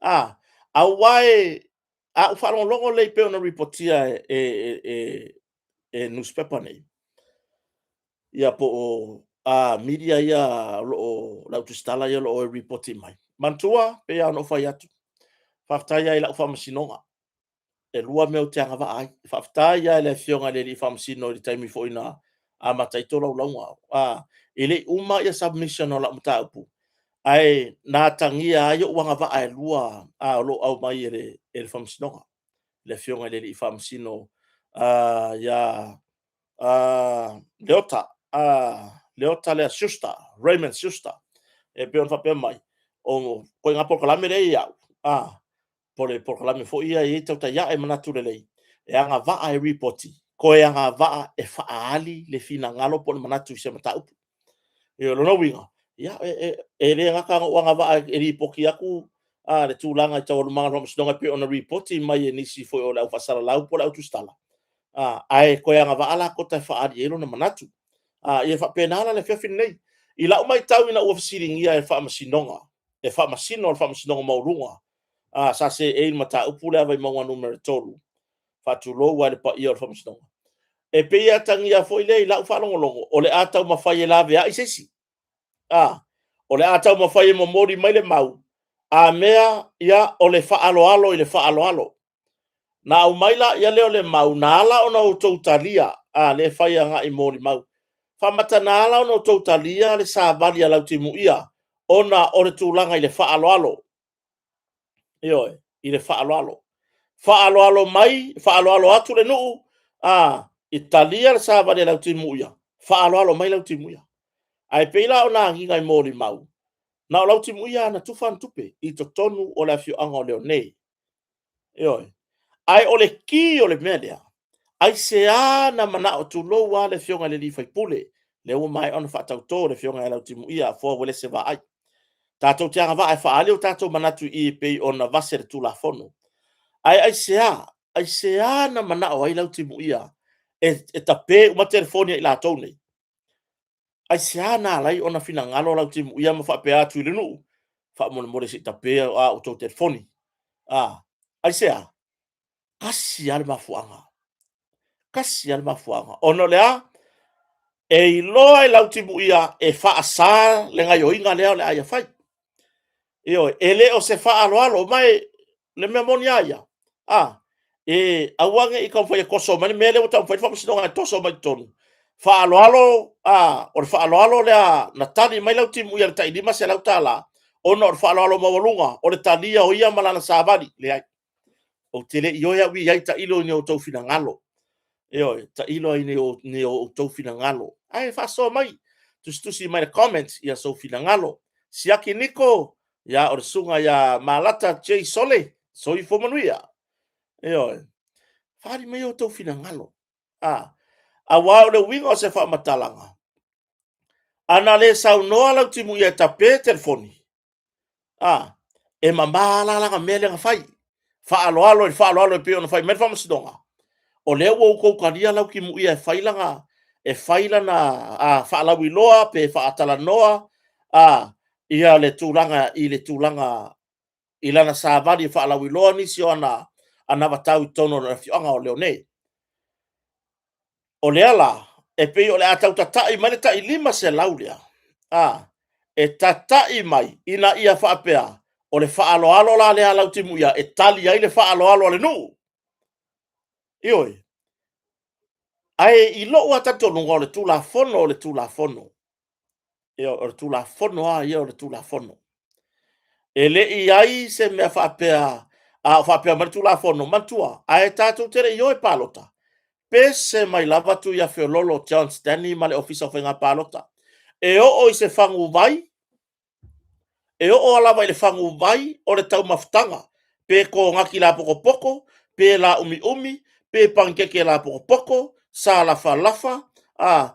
a, aua e, a ou faalogologo lelei pei ona ripotia e nusipepa nei, ia po o media ia o lo o, le au tusitala ia o lo o ripoti mai. Manatua, pei lava ona ou fai atu, faafetai lava i lau faamasinoga, e 2 mea ou te agavaa ai. Faafetai lava i le Afioga i le Alii Faamasino i le taimi foi na amata ai tolaulauga. E le i uma submission o lau mataupu, ae na atagia ai ou agavaa e 2 o lo o aumai e le Faamasinoga, le Afioga i le Alii Faamasino ia Leota, Leota lea Schuster, Raymond Schuster, e pei ona faapea mai, o ituaiga polokalame lea e ia au, po o le polokalame foi ia e i ai tautai ae manatu lelei, e agavaa e ripoti, toe agavaa e faaali le finagalo po o le manatu i se mataupu. O lona uiga, ia, e le gata ona ou agavaa e lipoti atu le tulaga i taualumaga o le faamasinoga e pei ona ripoti mai e nisi foi o le au faasalalau po o le au tusitala, ae toe agavaa la tota e faaali ai lona manatu. Ia faapena la le afiafi lenei. I lau matau ina ua fesiligia e le Faamasinoga, e Faamasino o le Faamasinoga Maualuga, sa seei i le mataupu lea a Vaimauga Nu.3, faatulou lava i le paia o le Faamasinoga, e pei e atagia foi lea i lau faalogologo, o le a taumafai e laveai se isi. O le a taumafai e momoli mai le mau, a mea, ia, o le faaaloalo i le faaaloalo. Na aumai laia lea o le mau, na ala ona outou talia, lea e fai agai i molimau. Faamata na ala ona outou talia le savali a Lautimuia ona o le tulaga i le faaaloalo. Ioe, i le faaaloalo. Faaaloalo mai, faaaloalo atu le nuu, i talia le savali a Lautimuia, faaaloalo mai Lautimuia. Ae pei la ona agiga i molimau, na o Lautimuia lava na tufa ana tupe i totonu o le afioaga o Leone. Ioe. Ae o le ki o le mea lea, aisea na manao, tulou lava le afioga i le sui usufono, lea ua maea ona faatauto le afioga ia Lautimuia Afoa Uelese Vaai. Tatou te agavaa e faaali o tatou manatu i i e pei ona vase le Tulafono. Ae aisea, aisea na manao ai Lautimuia e tape uma telefoni a i latou nei? Aisea na ala ai ona finagalo Lautimuia ma faapea atu i le nuu, faamolemole se i tape a outou telefoni. Aisea? Tasi lava le mafuaaga. Tasi lava le mafuaaga. Ona o le a? E iloa e Lautimuia e faasa le gaoioiga lea o le a ia fai. Ioe, e le o se faaaloalo, ma e le mea moni lava ia, e aua ne i taumafai e toso mai le mea lea ua taumafai le faamasinoga e toso mai totonu. Faaaloalo, o le faaaloalo lea na tali mai Lautimuia i le tai $500, ona o le faaaloalo maualuga o le talia o ia ma lana savali. Leai, ou te le i ioe au i ai, tailo i ni outou finagalo. Ioe, tailo i ni outou finagalo. Ae faasoa mai, tusitusi mai i le comments ia sou finagalo. Siaki Niko, ia o le susuga ia Malata J. Sole, soifua manuia. Ioe, faaali mai outou finagalo. Aua o le uiga o se faamatalaga, ana le saunoa Lautimuia e tape telefoni, e mama la lana mea lea na fai. Faaaloalo i le faaaloalo e pei ona fai mai le faamasinoga, o lea ua outou talia Lautimuia e fai lana, e fai lana faalauiloa pe faatalanoa ia le tulaga i le tulaga i lana savali e faalauiloa nisi o ana anavatau i totonu o le afioaga o Leone. O lea la, e pei o le a tau tatai mai le tai 500 lea, e tatai mai ina ia faapea, o le faaaloalo la lea a Lautimuia e tali ai le faaaloalo a le nuu. Ioe. Ae i lou lava talitonuga o le Tulafono o le Tulafono. Ioe, o le Tulafono lava ia o le Tulafono. E le i ai se mea faapea, a o faapea mai le Tulafono, manatua, ae tatou te le i o e palota, pese mai lava Tuiafeololo John Stanley ma le Ofisa o Faiga Palota. E oo i se faguvai, e oo lava i le faguvai o le taumafataga, pe konati lapotopoto, pe laumiumi, pe panikeke lapotopoto, salafalafa,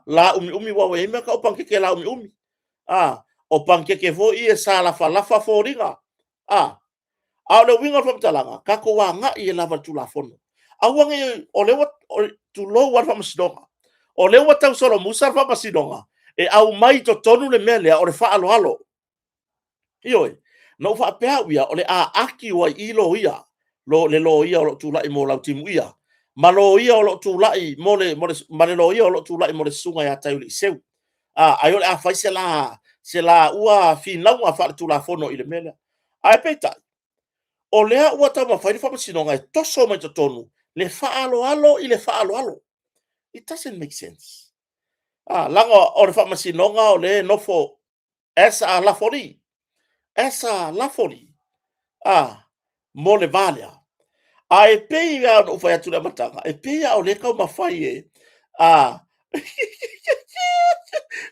laumiumi, aua ua i ai mea tau o panikeke laumiumi. O panikeke foi ia e salafalafa foliga. A o le uiga o le faamatalaga, tatou agai lava i le Tulafono. Aua ne o lea ua tulou lava le Faamasinoga. O lea ua tau solomusa le Faamasinoga e aumai i totonu le mea lea o le faaaloalo. Ioe, na ou faapea au ia, o le a argue ai i i loia, le loia o lo o tulai mo Lautimuia, ma loia o lo o tulai mo le, ma le loia o lo o tulai mo le susuga ia Taiuliiseu. Ai o le a fai se la, se la ua finauga faaletulafono i le mea lea. Ae peitai, o lea ua taumafai le Faamasinoga e toso mai totonu le faaaloalo i le faaaloalo. It doesn't make sense. Leaga o le Faamasinoga o lea e nofo as a lafori, as a lafori, mo le va lea. Ae pei lava ona ou fai atu i le amataga, e pei lava o lea e taumafai e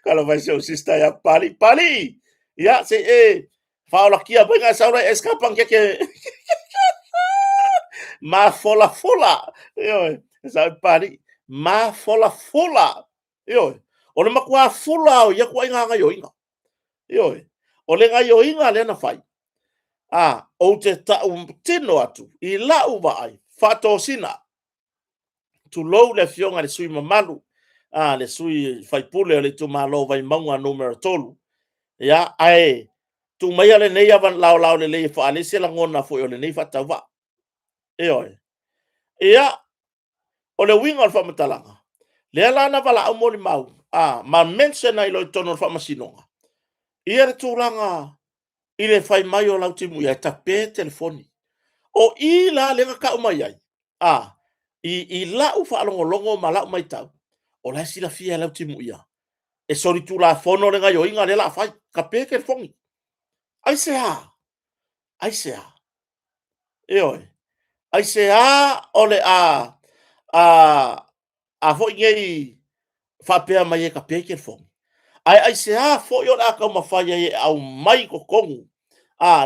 Talofa e i si ou sister ia Papalii. Papalii, ia se i e faaolatia mai ona e sau lea e eskapa keke mafolafola. Ioe, e sao Papalii, mafolafola. Ioe, o le matua fula lava o ia ituaiga gaoioiga. Ioe, o le gaoioiga lea na fai, ou te tautino atu i lau vaai faatosina, tulou le Afioga i le sui usufono mamalu, le sui usufono o le itumalo o Vaimauga Nu.3, ia, ae tuu maia lenei laolao lelei e faaali ai se lagona foi o lenei faatauvaa. Ioe. Ia, o le uiga o le faamatalaga, lea la na valaau molimau, ma mention ai loa i totonu o le faamasinoga, ia le tulaga i le fai mai o Lautimuia e tape telefoni. O i la lea na tau mai ai, i lau faalogologo ma lau matau, o la e silafia e Lautimuia, e solitulafono le gaoioiga lea o le a fai, tape telefoni. Aisea? Aisea? Ioe. Aisea o le a a foi nei faapea mai e tape telefoni? Ae aisea foi o le a taumafai ai e aumai i totonu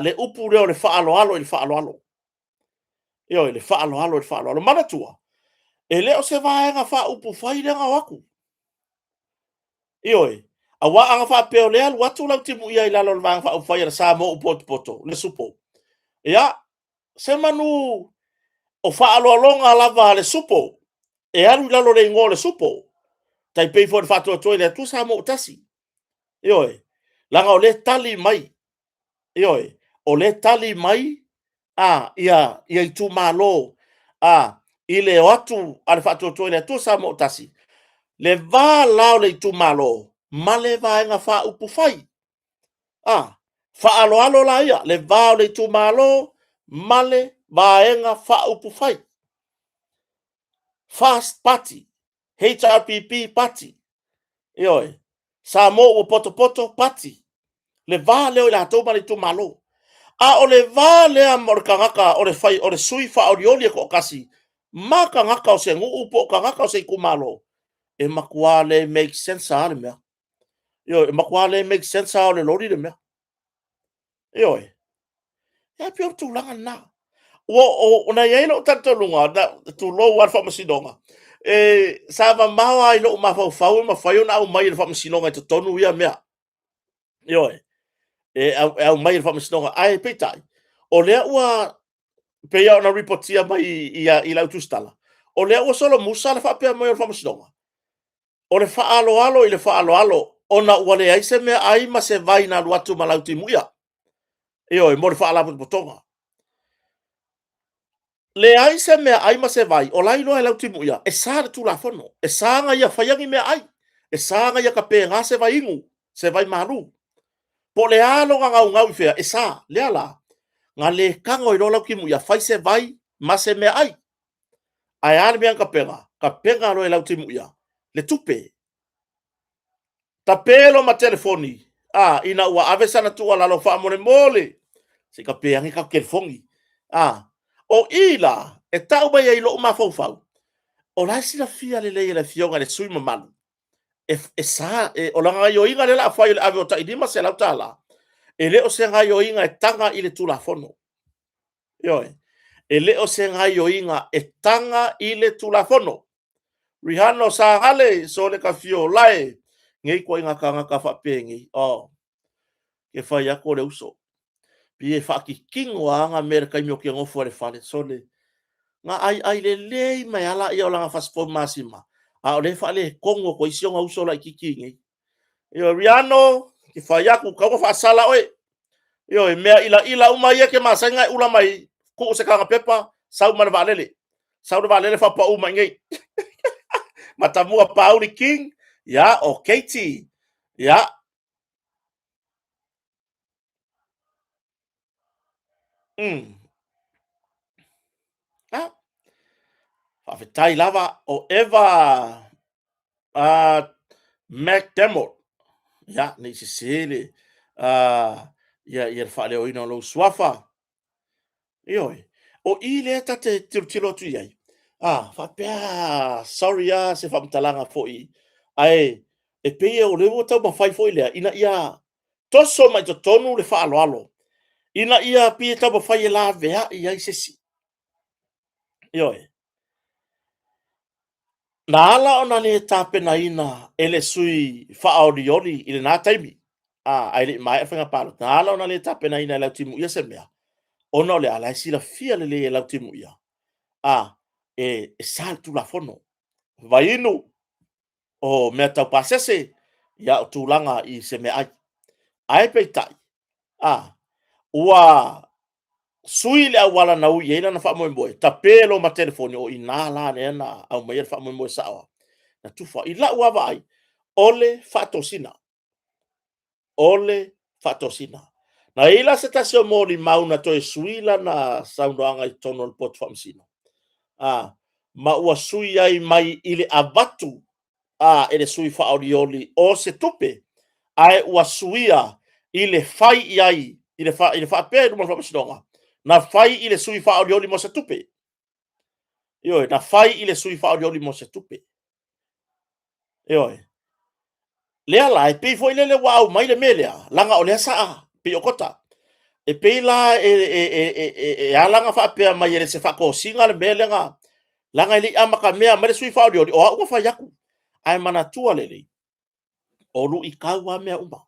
le upu lea o le faaaloalo i le faaaloalo? Ioe, le faaaloalo i le faaaloalo. Manatua, e le o se Vaega Faaupufai lea na o atu. Ioe, aua ana faapea o lea e alu atu Lautimuia i lalo o le Vaega Faaupufai a le Samoa ua potopoto, le SUPO, ia, semanu o faaaloaloga lava a le SUPO e alu i lalo o le igoa o le SUPO, tai pei foi o le Faatuatua i le Atua Samoa ua Tasi. Ioe, leaga o lea e tali mai, ioe, o lea e tali mai ia itumalo i le o atu a le Faatuatua i le Atua Samoa ua Tasi, le va la o le itumalo ma le Vaega Faaupufai. Faaaloalo la ia, le va o le itumalo ma le Vaega Faaupufai. First Party, HRPP Party, ioe, Samoa ua potopoto Party, le va lea o i latou ma le itumalo. A o le va lea o le tagata o le fai o le sui faaolioli e toatasi ma tagata o se nuu po o tagata o se itumalo, e matua le make sense lava le mea. Ioe, e matua le make sense lava o le loli le mea. Ioe. E pei o le tulaga lena. Ua o, na i ai lou talitonuga, na, tulou lava le faamasinoga, e, sa mamao lava i lou mafaufau e mafai ona aumai e le faamasinoga i totonu ia mea. Ioe, e aumai e le faamasinoga. Ae peitai, o lea ua pei ona ripotia mai i lau tusitala, o lea ua solomusa le faapea mai o le faamasinoga, o le faaaloalo i le faaaloalo, ona ua leai se meaai ma se vai na alu atu ma Lautimuia. Ioe, mo le faalapotopotoga. Leai se meaai ma se vai, o la e iloa e Lautimuia, e sa le Tulafono, e sa ona ia faia ni meaai, e sa ona ia tapena se vai inu, se vai malu. Po o le a lona naunau i fea, e sa. Lea la, na le tago ai loa Lautimuia, fai se vai ma se meaai. Ae a le mea na tapena? Tapena loa e Lautimuia le tupe. Tape lo ma telefoni, a, ina ua ave sana tuualalo faamolemole, se i tape ane tatou telefoni. A, o i la, e tau mai ai i lou mafaufau, o la e silafia lelei e le Afioga i le sui usufono mamalu, e, e sa, e, o lana gaoioiga lea o le a fai o le ave o tai $500, e le o se gaoioiga e taga i le Tulafono. Ioe. E le o se gaoioiga e taga i le Tulafono. Rihano Sagale, sole ka fio lae, nei ituaiga tagata faapenei. Oh, ke fai atu o le uso. Pi e faakikino lava ana mea i le taimi o ke nofo i le fale, sole. Na aiai lelei mai lava laia o lana fasi masima, a o lea e faaletonu atu ai si ona uso laitiiti i inei. Ioe, Riano, e te fai atu, tatau ona faasala oe. Ioe, mea ilaila uma ia e te masani ona e ula mai, tuu se taga pepa, sau ma le vaalele. Sau le vaalele faapau mai i inei. Matamua Pauli King, ia, o Katie, ia, Faafetai lava o Eva McDermott. Ia, ne i sese le ia le faaleoina o lou suafa. Ioe, o i lea ta te tilotilo atu i ai, faapea, sorry lava se faamatalaga foi, ae e pei o lea ua taumafai foi lea ina ia toso mai totonu le faaaloalo, ina ia pei e taumafai e laveai ai se isi. Ioe. Na ala ona le tapenaina e le sui faaolioli i lena taimi, ae le i maea faiga palota, na ala ona le tapenaina e Lautimuia se mea, ona o le a? La e silafia lelei e Lautimuia, e sa le Tulafono. Vaiinu, o mea tau pasese, ia o tulaga i se meaai. Ae peitai, ua sui le auala na ui ai lana faamoemoe, tape loa ma telefoni, o i ina la lea na aumaia le faamoemoe sao na tufa. I lau lava vaai, o le faatosina, o le faatosina. Na i ai la se tasi o molimau na toe sui lana saunoaga i totonu o le poto faamasino, ma ua sui ai mai i le avatu e le sui faaolioli o se tupe, ae ua suia i le fai i ai, i le faapea i luma o le faamasinoga, na fai i le sui faaolioli mo se tupe. Ioe, na fai i le sui faaolioli mo se tupe. Ioe. Lea la, e pei foi lele ua aumai le mea lea, leaga o lea sa pei o Kota. E pei la e ala ona faapea mai e le se faatosina le mea lea na, leaga e le i amatamea mai le sui faaolioli, o au na fai atu. Ae manatua lelei, o luitau lava mea uma.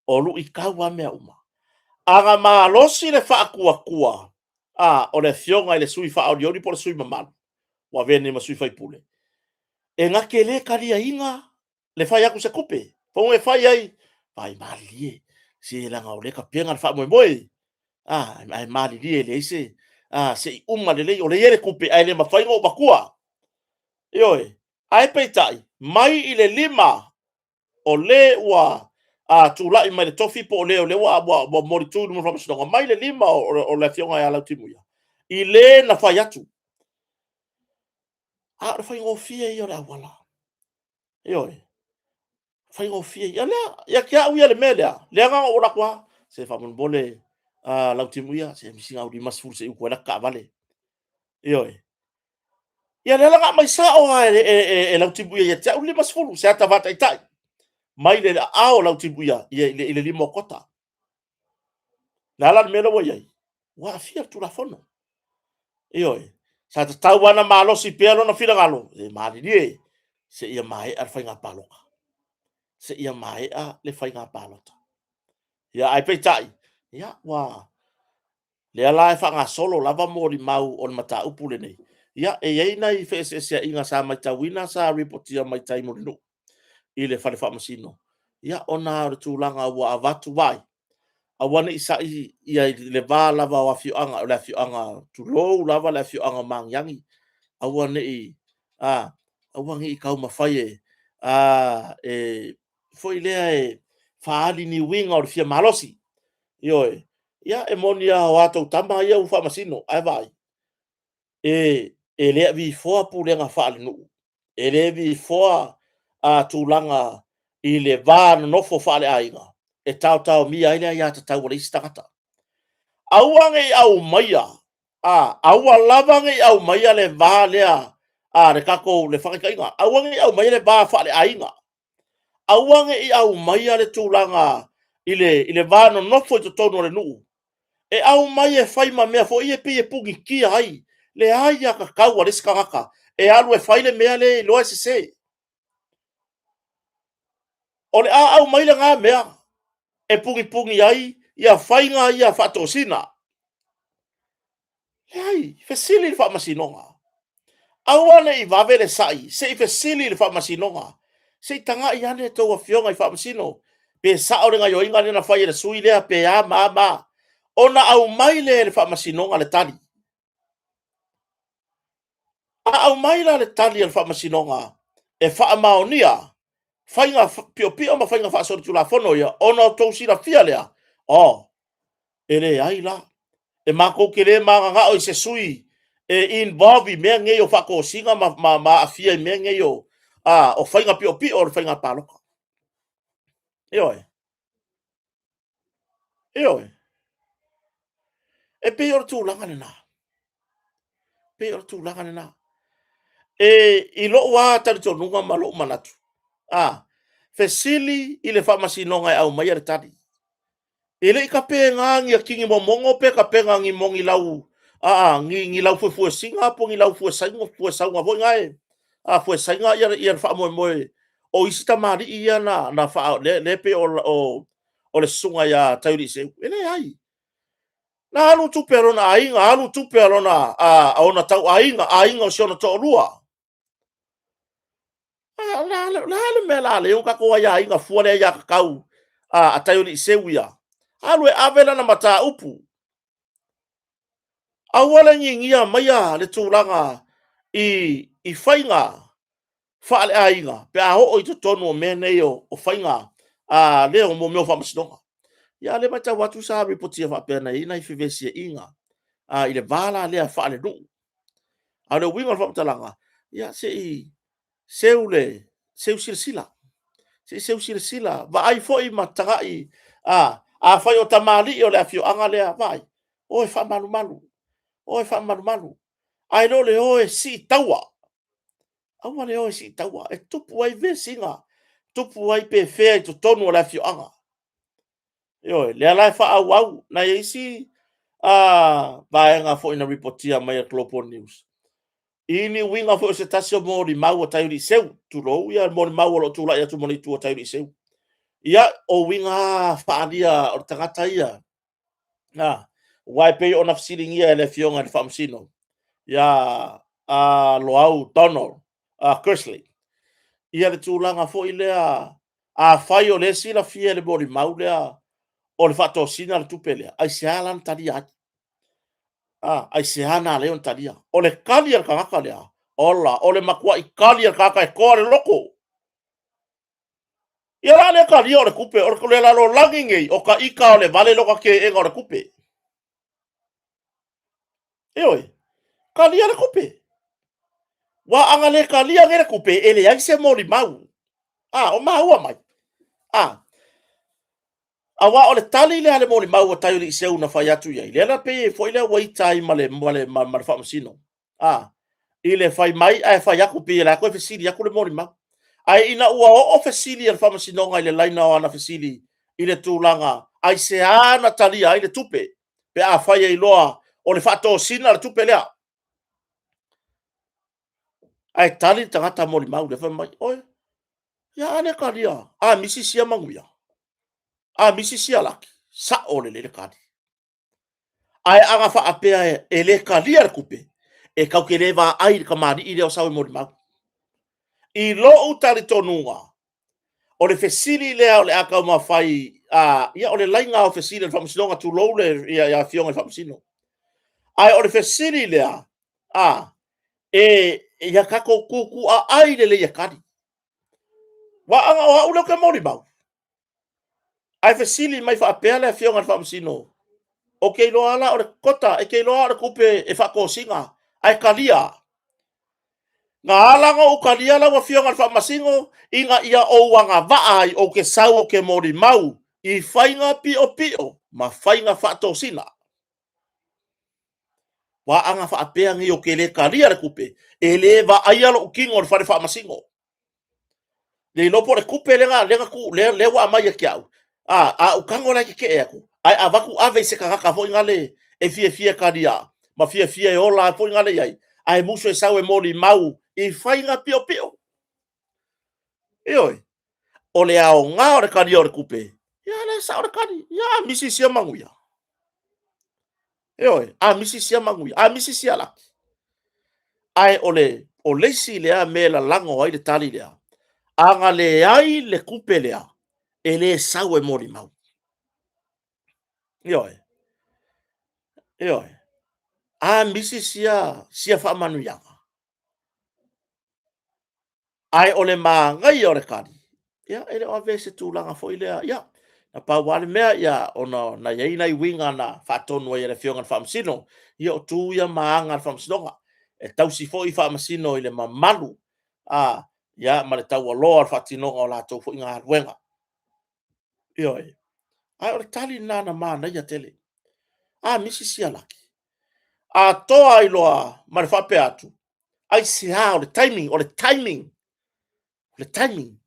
O luitau lava mea uma. A na malosi le faatuatua o le afioga i le sui faaolioli po o le sui mamalu, ua avea nei ma sui faipule, e na te le taliaina le fai atu o se tupe. Fono e fai ai, ai malilie, se leaga o lea e tapena le faamoemoe. Ae malilie e leai se, se i uma lelei, o lea e i ai le tupe, ae le mafai ona ou avatua. Ioe, ae peitai, mai i le lima o le ua tulai mai le tofi po o le o lea ua molitu i luma o le faamasinoga, mai le lima o le afioga ia Lautimuia, i le na fai atu. A o le faigofie ia o le auala. Ioe, faigofie ia. Lea, ia te au ia le mea lea, lea na ou alu atu lava, se faamolemole Lautimuia, se misi na o 50 se i utu ai lata taavale. Ioe. Ia lea la na aumai sao lava e Lautimuia ia te au le 50, se ata faataitai mai le aao o Lautimuia i le lima o Kota. Le a la le mea lea ua i ai? Ua aafia le Tulafono. Ioe. Sa tatau lava ona malosi pea lona finagalo, e malilie seia maea le faiga palota. Seia maea le faiga palota. Ia, ae peitai, ia, ua lea la e faagasolo lava molimau o le mataupu lenei. Ia, e i ai nai feeseeseaiga sa matauina sa ripotia mai tai Mulinuu i le fale faamasino, ia, ona o le tulaga ua avatu ai, aua ne i sa'i ia i le va lava o afioaga, o le afioaga, tulou lava le afioaga o Magiagi, aua ne i, aua ne i taumafai e, e foi lea e faaali ni uiga o le fia malosi. Ioe. Ia, e moni lava o a outou tama ia ua faamasino, ae vaai, e le avifoa pulega faalenuu, e le vifoa a tulaga i le va nonofo faaleaiga e taotaomia ai le aiatatau a le isi tagata. Aua ne i aumaia, aua lava ne i aumaia le va lea a le tatou, le faataitaiga, aua ne i aumaia le va faaleaiga, aua ne i aumaia le tulaga i le va nonofo i totonu o le nuu, e aumai e fai ma mea foi ia pei e punitia ai le aiatatau a le isi tagata e alu e fai le mea lea e iloa e sese. O le a aumai lena mea e punipuni ai ia faiga ia faatosina. Leai, fesili i le faamasinoga. Aua ne i vave le sai, se i fesili i le faamasinoga. Se i tagai ane a outou afioga i faamasino, pe sao le gaoioiga lea na fai e le sui lea pe a ma a ma a, ona aumai lea e le faamasinoga le tali. A aumai la le tali a le faamasinoga e faamaonia faiga piopio ma faiga faasolitulafono ia, ona outou silafia lea, oh, e leai la, e matou te le mananao i se sui e involve i mea nei o faatosina ma aafia i mea nei o faiga piopio o le faiga palota. Ioe. Ioe. E pei o le tulaga lena. E pei o le tulaga lena. E, i lou lava talitonuga ma lou manatu, fesili i le faamasinoga e aumaia le tali. E le i tapena ni atigi momono pe tapena ni mo ni lau aa ni, ni lau fuefuesina po ni lau fuesaiga fuesauga foi na e a fuesaiga ia ia le faamoemoe o isi tamalii ia na na faa le, le pei o o, o le susuga ia Taiuliiseu. E leai. Na alu tupe a lona aiga, alu tupe a lona a, a ona tauaiga, aiga o si ona toalua. A, o le a le mea la lea o tatou aiaiga fua le aiatatau a Taioliiseu ia? Alu e ave lana mataupu. Aua le ninia maia le tulaga i faiga faaleaiga pe a oo i totonu o mea nei o faiga a lea o mea o faamasinoga. Ia, a o lea e matau atu sa ripotia faapea na i ai nai fevesiaiga i le va la lea faalenuu. A o le uiga o le faamatalaga, ia se i seu le seu silasila, se i seu silasila, vaai foi ma tagai, afai o tamalii o le afioaga lea, vaai, o e faamalumalu, o e faamalumalu, ae le o le o e sii taua. Aua le o e sii taua, e tupu ai vesiga, tupu ai pefea i totonu o le afioaga. Ioe, lea la e faaauau. Na i ai isi vaega foi na ripotia mai e le Global News i ni uiga foi o se tasi o molimau a Taiuliiseu, tulou ia molimau o lo o tulai atu ma le itu a Taiuliiseu. Ia, o uiga faaalia o le tagata ia, na, aua e pei ona fesiligia e le Afioga i le Faamasino ia Loau Donald Kersley, ia le tulaga foi lea, afai o lea e silafia e le molimau lea o le faatosina le tupe lea, aisea la na talia ai? Aisea na ala ai ona talia? O le tali a le tagata lea, ola, o le matuai tali a le tagata e toa le loto. Ia la le talia o le tupe, o le lalolagi nei, o ta ita o le vale lota teena o le tupe. Ioe, talia le tupe. Ua ana le talia nei le tupe, e leai se molimau. A, o maua mai. A, aua o le tali lea a le molimau a Taioliiseu na fai atu i ai, lea la pei foi lea ua ita ai ma le, ma le, ma, ma le faamasino. A, i le fai mai ae fai atu pei o le a toe fesili atu le molimau. Ae ina ua oo fesili a le faamasinoga i le laina o ana fesili i le tulaga aisea na talia ai le tupe pe afai e iloa o le faatosina le tupe lea. Ae tali le tagata molimau lea fai mai, oe, ia a le talia, a misi sia manuia, a misi sia laki, sao lelei le tali. Ae ana faapea e le talia le tupe, e tatou te le vaai i le tamalii lea o sau e molimau. I lou talitonuga, o le fesili lea o le a taumafai, ia o le laina o fesili a le Faamasinoga, tulou le ia Afioga i Faamasino. Ae o le fesili lea, e ia tatou tutuaai lelei e tali. Aua ana o au lea ou te molimau, Ae fesili mai faapea le Afioga i le Faamasino, Ou te iloa la o le kota, e te iloa o le tupe e faatosina, ae talia. Na ala ona ou talia lau Afioga i le Faamasino, ina ia ou agavaa ai ou te sau ou te molimau i faiga piopio ma faiga faatosina. Ua ana faapea nei ou te le talia le tupe, e le vaaia lou tino i le fale faamasino. Le iloa po o le tupe lea lea na tuu lea lea ua aumai ia te au, a a ou tago la e tetee atu, ae avatu ave i se tagata foi nale e fiafia e talia ma fiafia e ola foi nale i ai, ae musu e sau e molimau i faiga piopio. Ioe, o le aoga o le talia o le tupe, ia lea e sao le tali, ia a misi sia manuia. Ioe, a misi sia manuia, a misi sia laki. Ae o le, o le isi lea mea e lalago ai le tali lea, a na leai le tupe lea, e le sau e molimau. Ioe, ioe. A misi sia, sia faamanuiaga, Ae o le manaia o le tali, ia, e le o avea i se tulaga foi lea, ia, na pau lava le mea, ia, ona na i ai nai uiga na faatonu ai e le Afioga i le Faamasino, ia o tu ia ma aga a le Faamasinoga, e tausi foi Faamasino i le mamalu, a, ia, ma le taualoa o le faatinoga o latou foi galuega. Ioe. Ae o le tali lena na manaia tele. A misi sia laki, atoa ai loa ma le faapea atu, Aisea? O le taimi, o le timing, o le timing.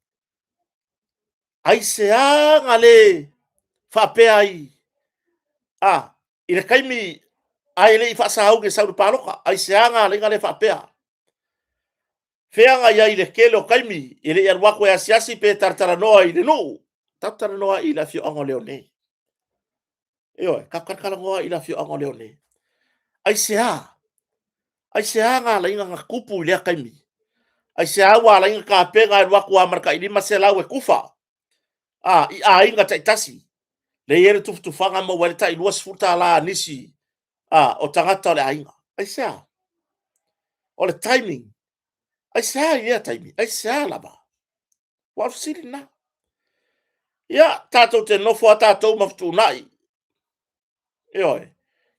Aisea na le faapea ai a, i le taimi ae le i faasauni e sau i le palota? Aisea na ala ai ona le faapea? Fea na i ai i le tele o taimi e le i alu atu e asiasi pe talatalanoa i le nuu? Tatou talanoa i le afioaga o Leone. Ioe, tatou talatalanoa i le afioaga o Leone. Aisea? Aisea na ala ai ona tupu i lea taimi? Aisea ua ala ai ona tapena e alu atu lava ma le tai 500 e tufa a, i aiga taitasi, lea e i ai le tufatufaga maua ai le tai $20 a nisi a, o tagata o le aiga. Aisea? O le timing. Aisea i lea taimi? Aisea lava? Ua o le fesili lena. Ia, tatou te nofo lava tatou ma fetuunai. Ioe,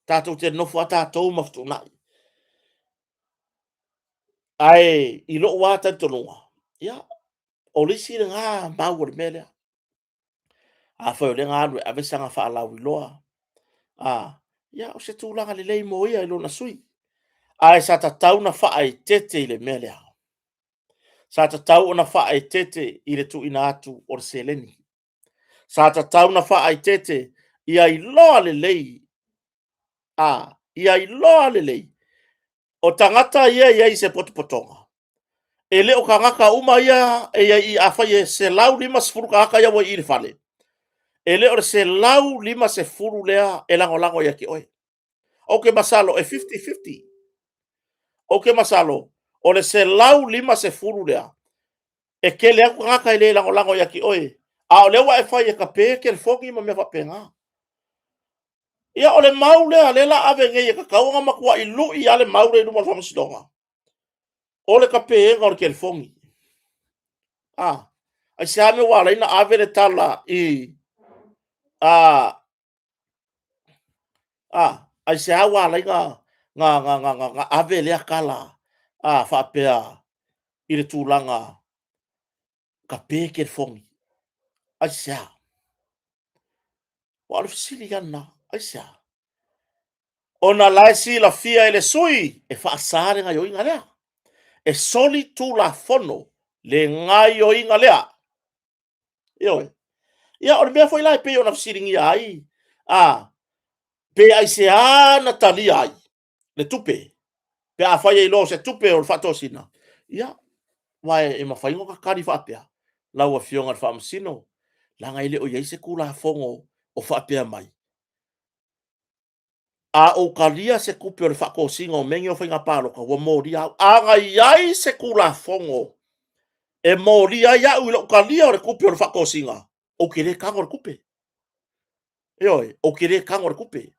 tatou te nofo lava tatou ma fetuunai. Ae i lou lava talitonuga, ia, o le isi lena mau o le mea lea. Afai o lea na alu e ave sana faalauiloa, a, ia, o se tulaga lelei mo ia i lona sui. Ae sa tatau ona faaeteete i le mea lea. Sa tatau ona faaeteete i le tuuina atu o le seleni. Sa tatau ona faaeteete ia iloa lelei, a, ia iloa lelei, o tagata ia e i ai i se potopotoga, e le o tagata uma ia e i ai i, afai e 150 tagata ia ua i i le fale, e le o le 150 lea e lagolago ia te oe. Ou te masalo e 50-50. Ou te masalo o le 150 lea, e tele atu tagata e le lagolago ia te oe, a o lea ua e fai e kape telefoni ma mea faapena. Ia, o le mau lea, lea la ave nei e tatau ona matuai lui lava le mau lea i luma o le faamasinoga, o le kapega o le telefoni. A, aisea mea ua ala ai ona ave le tala i, a, a, aisea ua ala ai ona ave lea tala a faapea i le tulaga kape telefoni? Aisea? Ua o le fesili lava lena, aisea? Ona la e silafia e le sui e faasa le gaioiga lea. E soli tulafono le gaioiga lea. Ioe. Ia, o le mea foi la e pei ona fesiligia ai, a, pe aisea na talia ai le tupe, pe afai e iloa o se tupe o le faatosina, ia, aua e mafai ona tali faapea, lau Afioga i le Faamasino, leaga e le o i ai se Tulafono o faapea mai, a ou talia se tupe o le faatosina o mea nei o faiga palota, ua molia au. A na i ai se Tulafono e molia ai au i lou talia o le tupe o le faatosina, ou te le tago i le tupe. Ioe, ou te le tago i le tupe.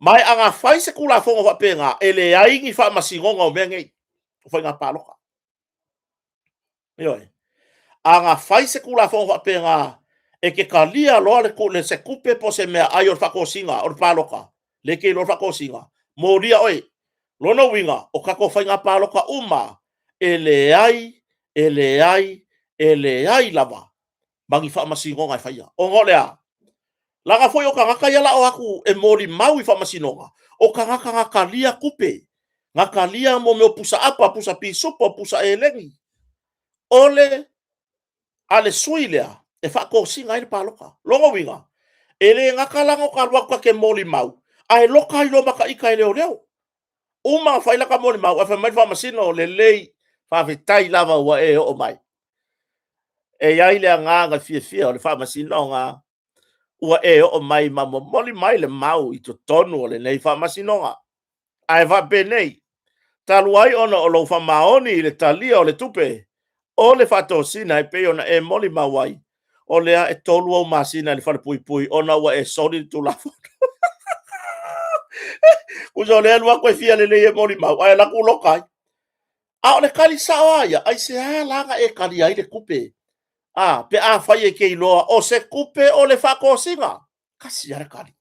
Ma e a na fai se Tulafono faapena, e leai ni faamasinoga o mea nei, o faiga palota. Ioe. A na fai se Tulafono faapena, e te talia loa le, le se tupe po o se meaai o le faatosina o le palota, le te iloa le faatosina, molia oe. Lona uiga, o tatou faiga palota uma, e leai, e leai, e leai lava ma ni faamasinoga e faia. Ona o le a? Leaga foi o tagata ia la o atu e molimau i faamasinoga, o tagata na talia tupe, na talia mo mea o pusa apa, pusa pisupo, pusa eleni, o le a le sui lea e faatosina ai le palota. Lona uiga, e le gata la ona ta alu atu ta te molimau, ae loka ai loa ma ta ita e leoleo. Uma ona fai lata molimau, ae fai mai le faamasino, lelei, faafetai lava ua e oo mai. E i ai le agaga fiafia o le faamasinoga. ua e oo mai ma momoli mai le mau i totonu o lenei faamasinoga. Ae faapenei, talu ai ona o lou faamaoni i le talia o le tupe o le faatosina e pei ona e molimau ai, o lea e 3 ou masina i le falepuipui ona ua e soli le Tulafono. Tusa o lea e alu atu e fia lelei e molimau, ae alu atu loka ai. A o le tali sao lava ia, aisea la na e talia ai le tupe? A, pe afai e te iloa o se tupe o le faatosina. Tasi lava le tali.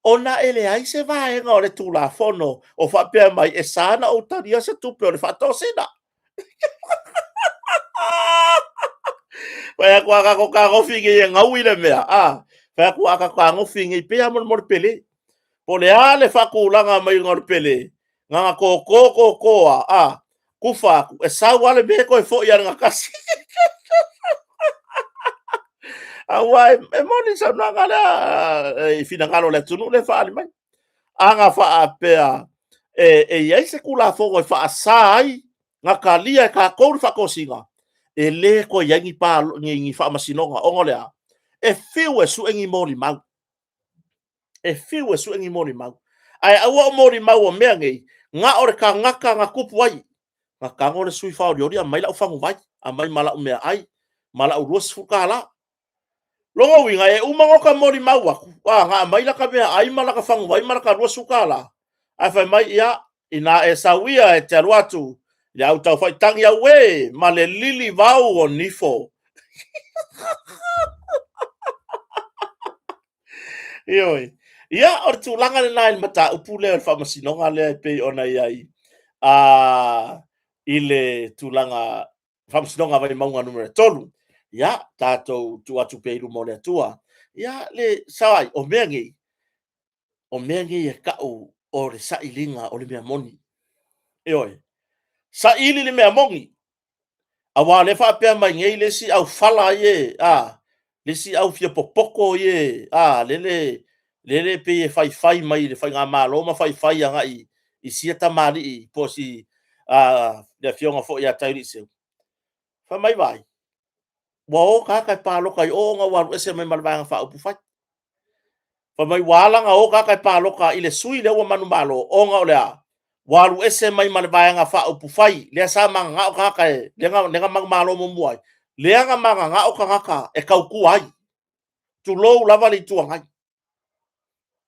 Ona e leai se vaega o le Tulafono o faapea mai e sa ona ou talia se tupe o le faatosina. Fai atu a tatou fetagofi nei e gaui le mea, a, fai atu a tatou fetagofi nei, pei lava mo le Pelé. Po o le a le faatulaga maiga o le Pelé, na ona toto toto lava, a, tufa atu, e sau lava le mea toe foi lava i le gatasi. Aua e moni le saunoaga lea i finagalo o le atunuu lea e faaali mai. A na faapea e i ai se Tulafono e faasa ai ona talia e tatou le faatosina, e le toe i ai ni faamasinoga, ona o le a? E fiu e sue ni molimau, e fiu e sue ni molimau, ae aua o molimau o mea nei, na o le tagata na tupu ai. Na tago le sui faaolioli aumai lau faguvai, aumai ma lau meaai ma lau $20. Lona uiga, e uma ona ota molimau atu, na aumai lata meaai ma lata faguvai ma lata $20, ae fai mai, ia, ina e sau ia e te alu atu i le au taufaitagi auē ma le lilivau o nifo. Ioe. Ia, o le tulaga lena i le mataupu lea o le faamasinoga lea e pei ona i ai i le tulaga Faamasinoga Vaimauga Nu.3. Ia, tatou tuu atu pea i luma o le Atua. Ia, le sao ai, o mea nei, o mea nei e tau o le sailiga o le mea moni. Ioe, saili le mea moni, aua o lea e faapea mai nei le isi aufala ia, a, le isi au fia popoto ia, a, lele, lele pei e faifai mai i le faigamalo ma faifai agai i sia tamalii po o si, le afioga foi ia Taiiliiseu. Fai mai, vaai, ua o tagata e palota i o ona ua alu ese mai ma le Vaega Faaupufai. Fai mai ua ala ona o tagata e palota i le sui lea ua manumalo, ona o le a? Ua alu ese mai ma le Vaega Faaupufai lea sa mananao tagata e, lea na manumalo muamua ai, lea na mananao tagata e tautua ai, tulou lava le Itu Agai.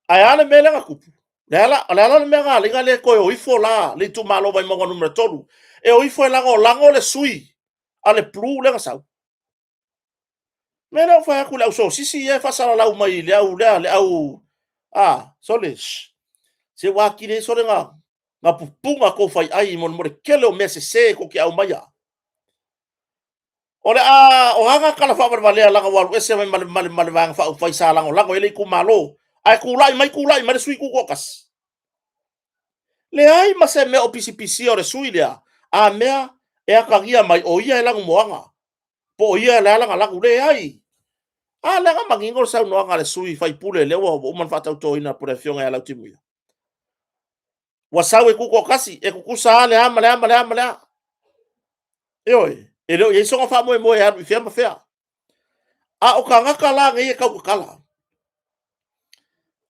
Ae a le mea lea na tupu? O le a la le mea na ala ai ona le toe o ifo la le itumalo Vaimauga Nu.3 e o ifo e lagolago le sui a le Blue lea na sau? Mea lea ua fai atu i le au sosisi ia e faasalalau mai i le au lea, le au, a, sole, shh, se ua atili ai sole na, na pupuna tou faiai i mo le tele o mea sese tou te aumaia. O le a, o a na tala faavalevalea leaga ua alu ese mai ma le, ma le, ma le Vaega Faaupufai sa lagolago i ai le itumalo, ae tulai mai, tulai mai le sui tutoatasi. Leai ma se mea o pisipisia o le sui lea, a mea e atagia mai o ia e lanumoana, po o ia e lea lana lanu. Leai. A lea na manino le saunoaga a le sui faipule lea ua uma ona faatautoina po o le afioga ia Lautimuia. Ua sau e tutoatasi, e tutusa lava le a ma le a ma le a ma le a. Ioe, e le o i ai sona faamoemoe e alu i fea ma fea. A o tagata la nei e tautatala.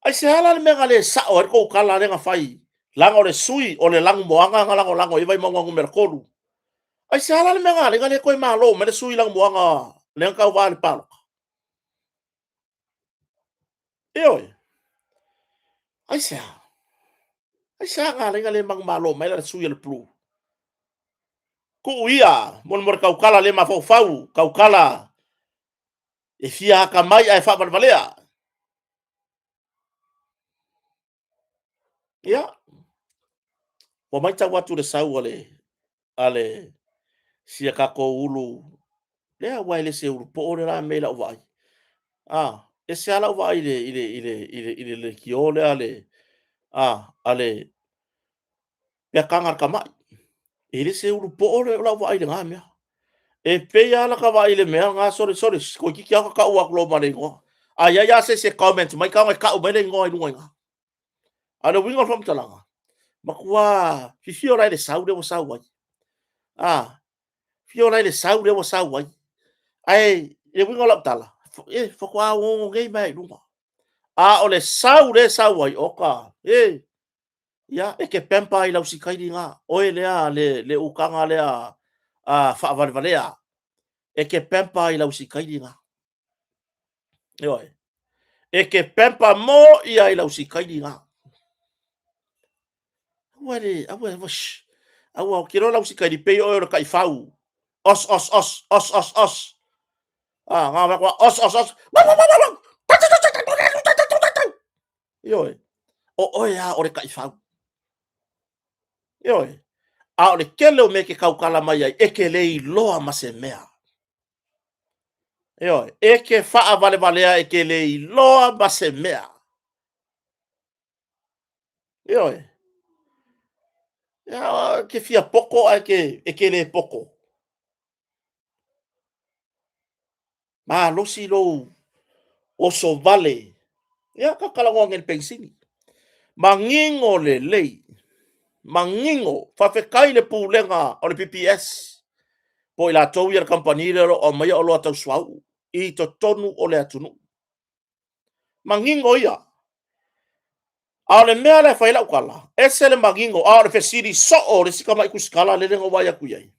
Aisea la le mea na le sao ai le tou tala lea na fai, leaga o le sui o le lanumoana na lagolago i ai Vaimauga Nu.3. Aisea la le mea na ala ai ona le toe malo mai le sui lanumoana lea na tauva i le palota? Ioe. Aisea? Aisea na ala ai ona le manumalo mai la le sui o le Blue? Tuu ia, molemole tautala le mafaufau, tautala e fia atamai ae faavalevalea. Ia, ua matau atu le sau a le, a le sia tatou ulu, lea ua e le se ulu poo le la mea i lau vaai. Ah, ese lava lau vaai i le, i le, i le, i le, i le leitio lea a le, a le peataga a le tamai. E le se ulu poo le lau vaai i lena mea. E pei lava lata vaai i le mea lena, sole, sole, toeitiiti lava ona tau atu loa ma le igoa. A i ai lava se isi e comment mai, tau ina tau mai le igoa i luga i ina. A o le uiga o le faamatalaga, matua fifio la i le sau lea ua sau ai. A, fifio la i le sau lea ua sau ai. Ae i le uiga o lau tala, E, faatoa onoono nei mai i luga. A o le sau lea e sau ai, oka, e, ia, e te pamper i lau sikaili na, oe lea le utaga lea a faavalevalea, e te pamper i lau sikaili na. Ioe. E te pamper mo ia i lau sikaili na. Aua le, aua, aua, shh. Aua, ou te iloa lau sikaili pei oe o le taifau. Os, os, os, os, os, os. Ah, ngā wā, os, os, os. Ioe. O oe lava o le taifau. Ioe. A o le tele o mea e te tautala mai ai, e te le iloa ma se mea. Ioe. E te faavalevalea e te le iloa ma se mea. Ioe. Ia, e te fia poto ae e te le poto. Malosi lou oso vale. Ia, ka talanoa nei i le penisini. Manino lelei, manino, faafetai i le pulega o le PPS, po o i latou ia le kamupani lea o lo o aumaia oloa tau suauu i totonu o le atunuu. Manino ia. A o le mea lea e fai ai lau tala, ese le manino, a o le fesili soo o le isi tamai tusitala lele na ou vaai atu i ai.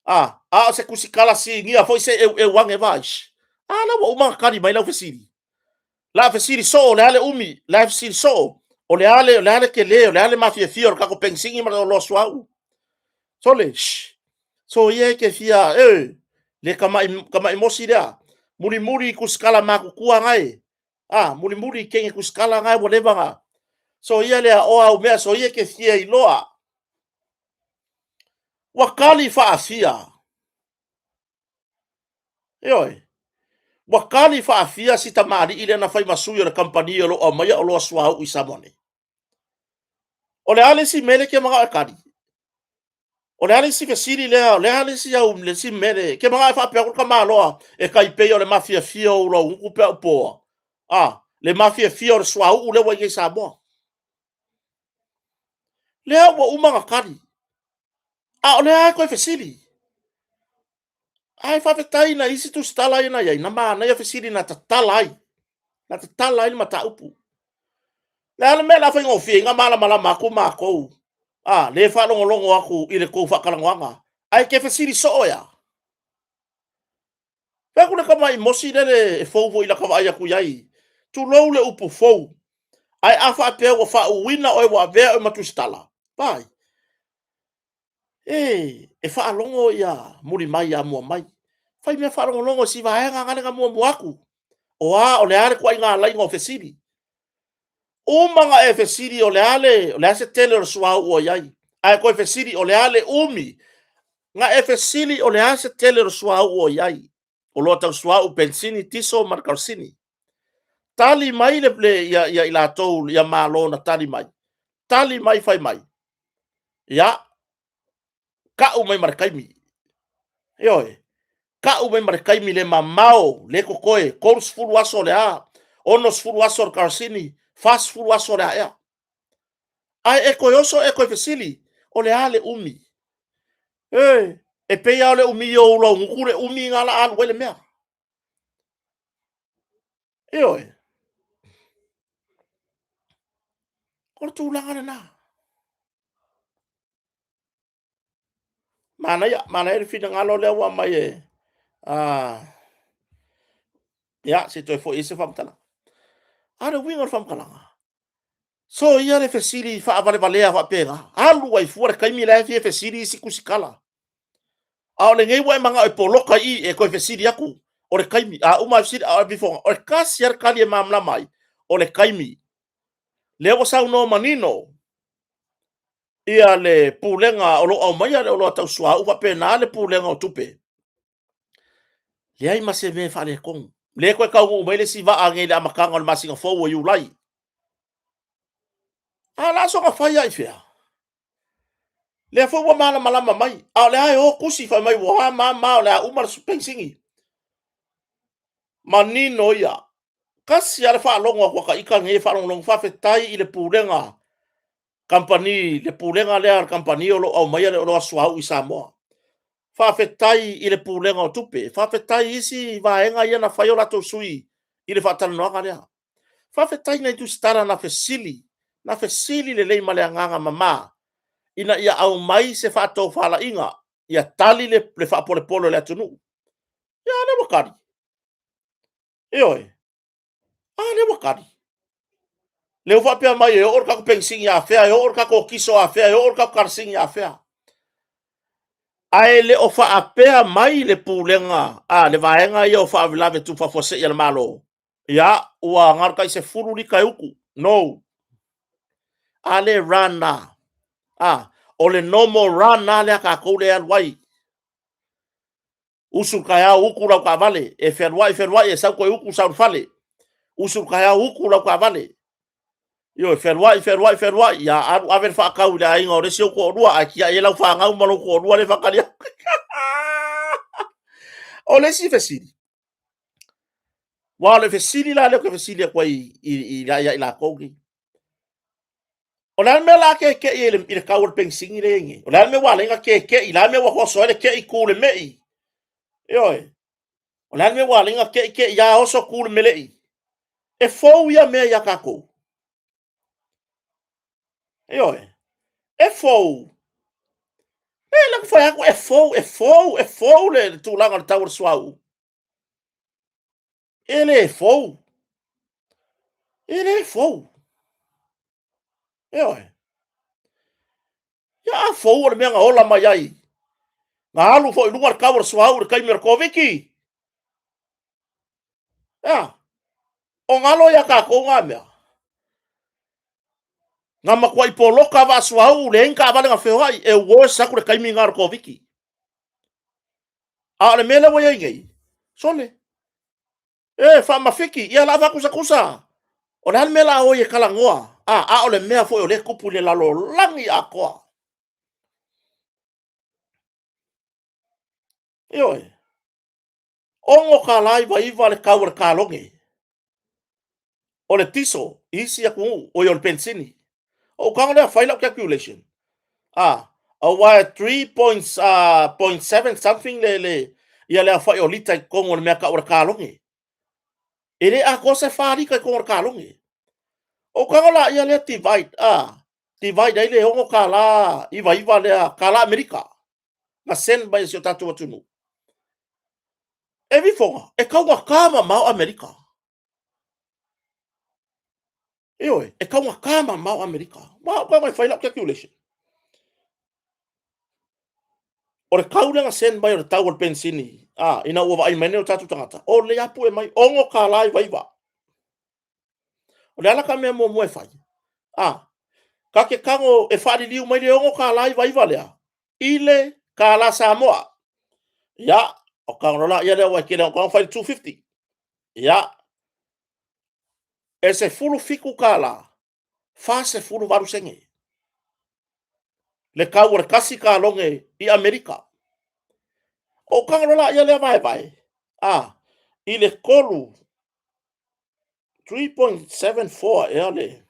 A, a o se tusitala sinia foi se i eueu ane vaai. A la ua uma ona tali mai lau fesili. La fesili soo o le a le umi, la fesili soo o le a le, o le a le tele, o le a le mafiafia o le tatou penisini ma le oloa suauu. Sole, shh. So ia e te fia, e, le tamai, tamai mosi lea. Mulimuli i tusitala matutua gae. A, mulimuli i kenge tusitala gae ua leva na. So ia le aoa au mea, so ia e te fia iloa. Ua tali faafia. Ioe. Ua tali faafia si tamalii lea na fai ma sui o le kamupani o lo o aumaia oloa suauu i Samoa nei. O le a le isi mea lea e te manao e tali? O le a le isi fesili lea, o le a le isi au, le isi mea lea, e te manao e faapea atu le tamaloa e tai pei o le mafiafia o Ulaugutu pe a o Poa? A, le mafiafia o le suauu lea ua i ai i Samoa. Lea ua uma ona tali. A o lea lava e toe fesili. Ae faafetai na isi tusitala ia na i ai, na manaia fesili na tatala ai. Na tatala ai le mataupu. Le a le mea o le a faigofie ai na malamalama atu matou, a, le faalogologo atu i le tou faatalanoaga, ae te fesili soo ea. Fai atu le tamai mosi lele e fou foi i lata vaai atu i ai, tulou le upu fou, ae a faapea ua faauuina oe ua avea oe ma tusitala, vaai, e, e faalogo ia muli mai ia mua mai. Fai mea faalogologo i si vaega gale na muamua atu. O a, o le a le tuaiga alaiga o fesili. Uma na e fesili o le a le, o le a se tele o le suauu o i ai. Ae toe fesili o le a le umi. Na e fesili o le a se tele o le suauu o i ai. Oloa tau suauu, penisini, tiso ma le karosini. Tali mai le, le, ia, ia i latou, ia Malo na tali mai. Tali mai fai mai. Ia, ka'u mai ma le taimi. Ioe, ka'u mai ma le taimi le mamao, le totoe, 30 aso o le a, 60 aso o le karosini, 40 aso o le a ea. Ae e toe oso e toe fesili, o le a le umi? E, e pei lava o le umi o Ulaugutu le umi na la alu ai le mea. Ioe. O le tulaga lena. Manaia, manaia le finagalo lea ua aumai e... ia, se i toe foi ai se faamatalaga. A o le uiga o le faamatalaga, soia le fesili faavalevalea faapena, alu ai fua le taimi la e fia fesili isi tusitala. A o lenei ua e manao e poloka i i e toe fesili atu, o le taimi, a uma e fesili, a o le bifoga, o le tasi lava le tali e malamalama ai, o le taimi. Lea ua saunoa manino ia le pulega o lo o aumaia le oloa tau suauu faapena le pulega o tupe. Leai ma se mea e faaletonu. Lea toe taunuu mai le isi vaa nei i le amataga o le masina fou o Iulai. A o le a soona fai lava i fea? Lea foi ua malamalama mai, a o lea e o tusi fai mai ua ma ma o le a uma le penisini. Manino ia. Tasi lava le faalogo atu a ta ita nei e faalogologo, faafetai i le pulega kamupani, le pulega lea a le kamupani o lo o aumaia le oloa suauu i Samoa. Faafetai i le Pulega o Tupe, faafetai i isi vaega ia na fai o latou sui i le faatalanoaga lea. Faafetai nai Tusitala na fesili, na fesili lelei ma le agaga mama ina ia aumai se faatofalaiga ia tali le faapolepole o le atunuu. Ia a lea ua tali. Ioe. A lea ua tali. Lea ua faapea mai e oo le tatou penisini afea, e oo le tatou kiso afea, e oo le tatou kalasini afea. Ae le o faapea mai le pulega a le vaega ia o faalavelave tuufaafuasei a le Malo, ia, ua na o le tai 10 lita e utu. No. A le run lava. A, o le normal run lava lea a tatou lea e alu ai. Usu i le taeao utu lau taavale, e fealuai fealuai e sau toe utu sau i le fale. Usu i le taeao utu lau taavale. Ioe, fealuai fealuai fealuai, ia alu ave le faatau i le aiga o le isi ou toalua ae tiai ai lau fanau ma lou toalua lea e faatali atu. O le isi fesili, aua o le fesili la lea ou te fesili atu ai ia i latou nei, O le a le mea o le a keke'i ai i le tau o le penisini lea e i ai nei? O le a le mea ua ala ai ona keke'i? O le a le mea ua oso ai le ke'i tu i le me'i? Ioe. O le a le mea ua ala ai ona ke'i ke'i a oso tu i le mele'i? E fou ia mea ia tatou. Ioe. E fou. E lea ou te fai atu, e fou, e fou, e fou le tulaga o le tau o le suauu. E le fou. E le fou. Ioe. Ia a fou o le mea na ola mai ai. Na alu foi i luga le tau o le suauu i le taimi o le Koviti. Ia, o galo ia tatou na mea. Na matuai poloka vaa suauu, leai ni taavale na feoai, e worse atu le taimi na o le Koviti. A o le mea lea ua i ai nei, sole, e faamafiki, ia la faakusakusa. O le a le mea la oi e talanoa? A, a o le mea foi o lea e tupu i le lalolagi atoa. Ioe. $6.99 le tau o le kalone o le tiso i isi atunuu, oi o le penisini. Ou tago lea fai lau calculation, a, aua e 3.7 something le, le, ia le aofai o lita i totonu o le mea tau o le kalone. E le atoa se 4 lita i totonu o le kalone. Ou tago laia lea divide, a, divide ai le $6.99 lea, tala Amerika, na send mai e si o tatou atunuu. E vifoga, e taugata mamao Amerika. Ioe, e taugata mamao Amerika. Ma ou tago e fai lau calculation. O le tau lea na send mai o le tau o le penisini, a, ina ua vaai mai nei o tatou tagata, o le apu e mai, $6.99. O le ala ka mea muamua e fai, a, ka te tago e faaliliu mai le $6.99 lea, i le kālā Samoa. Ia, o ka lola ia lea ua e tele o fai le 250. Ia, e $17, 48 sene. Le tau o le kasi kalone i Amerika. O ka lola ia lea vaevae, a, i le 3, 3.74 ea le,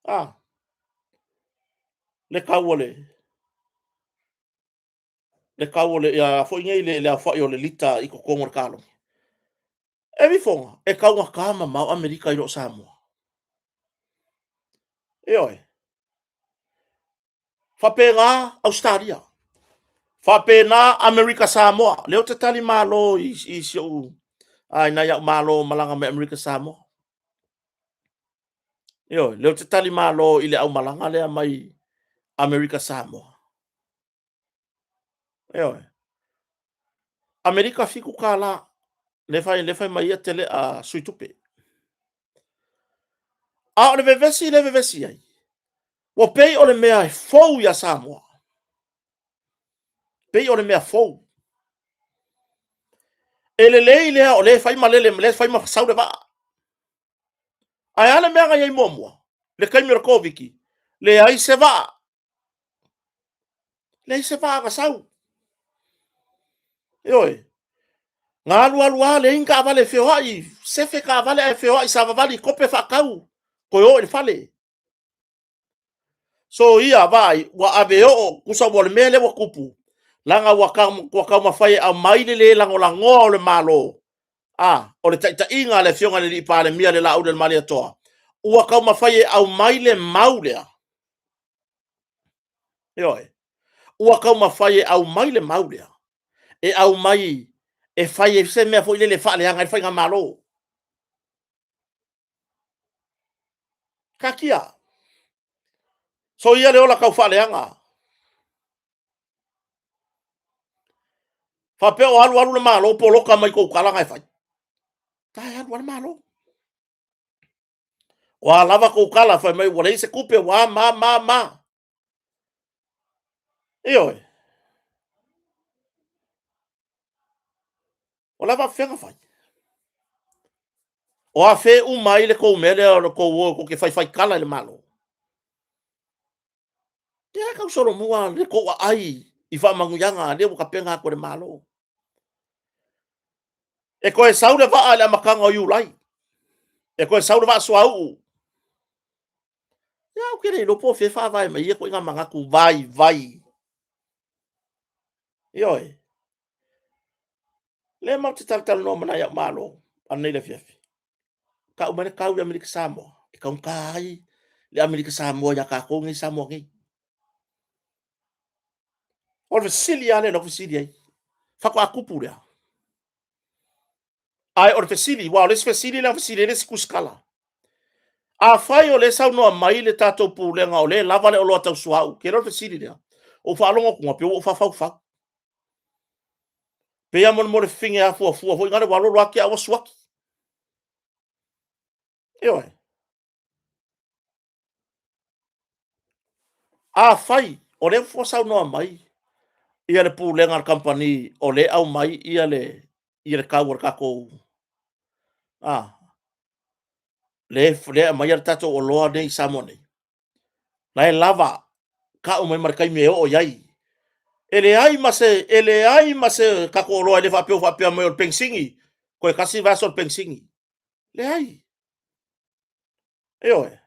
a, le tau o le, le tau o le, ia foi nei le, le aofai o le lita i totonu o le kalone. E vifoga, e taugata mamao Amerika i lo Samoa. Ioe. Faapena Ausetalia. Faapena Amerika Samoa. Lea ou te tali malo i, i si ou, a, i nai au malo malaga mai Amerika Samoa. Ioe, lea ou te tali malo i le aumalaga lea mai Amerika Samoa. Ioe. Amerika $7, le fai, le fai mai ia te le a sui tupe. A o le vevesi le vevesi ai, ua pei o le mea e fou ia Samoa. Pei o le mea fou. E lelei lea o lea fai ma lele, lea fai ma sau le vaa. Ae a le mea na i ai muamua? Le taimi o le Koviti, leai se vaa. Leai se vaa na sau. Ioe. Na alu alu lava, leai ni taavale e feoai, sefe taavale ae feoai savavali, kope faatau, toe o i le fale. So ia, vaai, ua ave oo, tusa ua o le mea lea ua tupu. Leaga ua taumafai e aumai le le lagolagoa o le Malo, a, o le taitaiga a le Afioga i le Palemia le Laaulialemalietoa, ua taumafai e aumai le mau lea. Ioe. Ua taumafai e aumai le mau lea, e aumai e fai ai se mea foi lele e faaleaga ai le faigamalo. Taatia. Soia le ola taufaaleaga. Faapea o alu alu le Malo poloka mai tou tala na e fai. La e alu lava le Malo. O a lava tou tala fai mai ua leai se tupe, ua a ma a ma a. Ioe. O le a faapefea ona fai? O afea uma ai le tou mea lea o le tou o tou te faifai tala i le Malo? Ia tau solomua le tou aai i faamanuiaga lea ua tapena atu e le Malo. E toe sau le vaa i le amataga o Iulai. E toe sau le vaa suauu. Ia, ou te le iloa po o fea e faavae mai ia ituaiga manatu vaivai. Ioe. Lea matou te talatalanoa ma nai au malo ananei i le afiafi. Tau mai le tau i Amerika Samoa, e taugata ai le Amerika Samoa ia tatou nei i Samoa nei. O le fesili lava lea na ou fesili ai, faatoa tupu lea. Ae o le fesili, aua o le isi fesili lea na fesili ai le isi tusitala. Afai o lea e saunoa mai le tatou Pulega o lea e lava le oloa tau suauu, ou te iloa o le fesili lea, ua ou faalogo atu pei ua ou faafaufau. Pei lava mo le fafine afuafua foi lea ua alu alu lava te i ua suaki. Ioe. Afai o lea ua saunoa mai ia le pulega a le kamupani o lea e aumai ia le ia le tau o le tatou a lea e aumai le tatou oloa nei i Samoa nei. La e lava tau mai ma le taimi e oo i ai. E leai ma se, e leai ma se tatou oloa e le faapea faapea mai o le penisini, toe tasi vaiaso o le penisini. Leai. Ioe.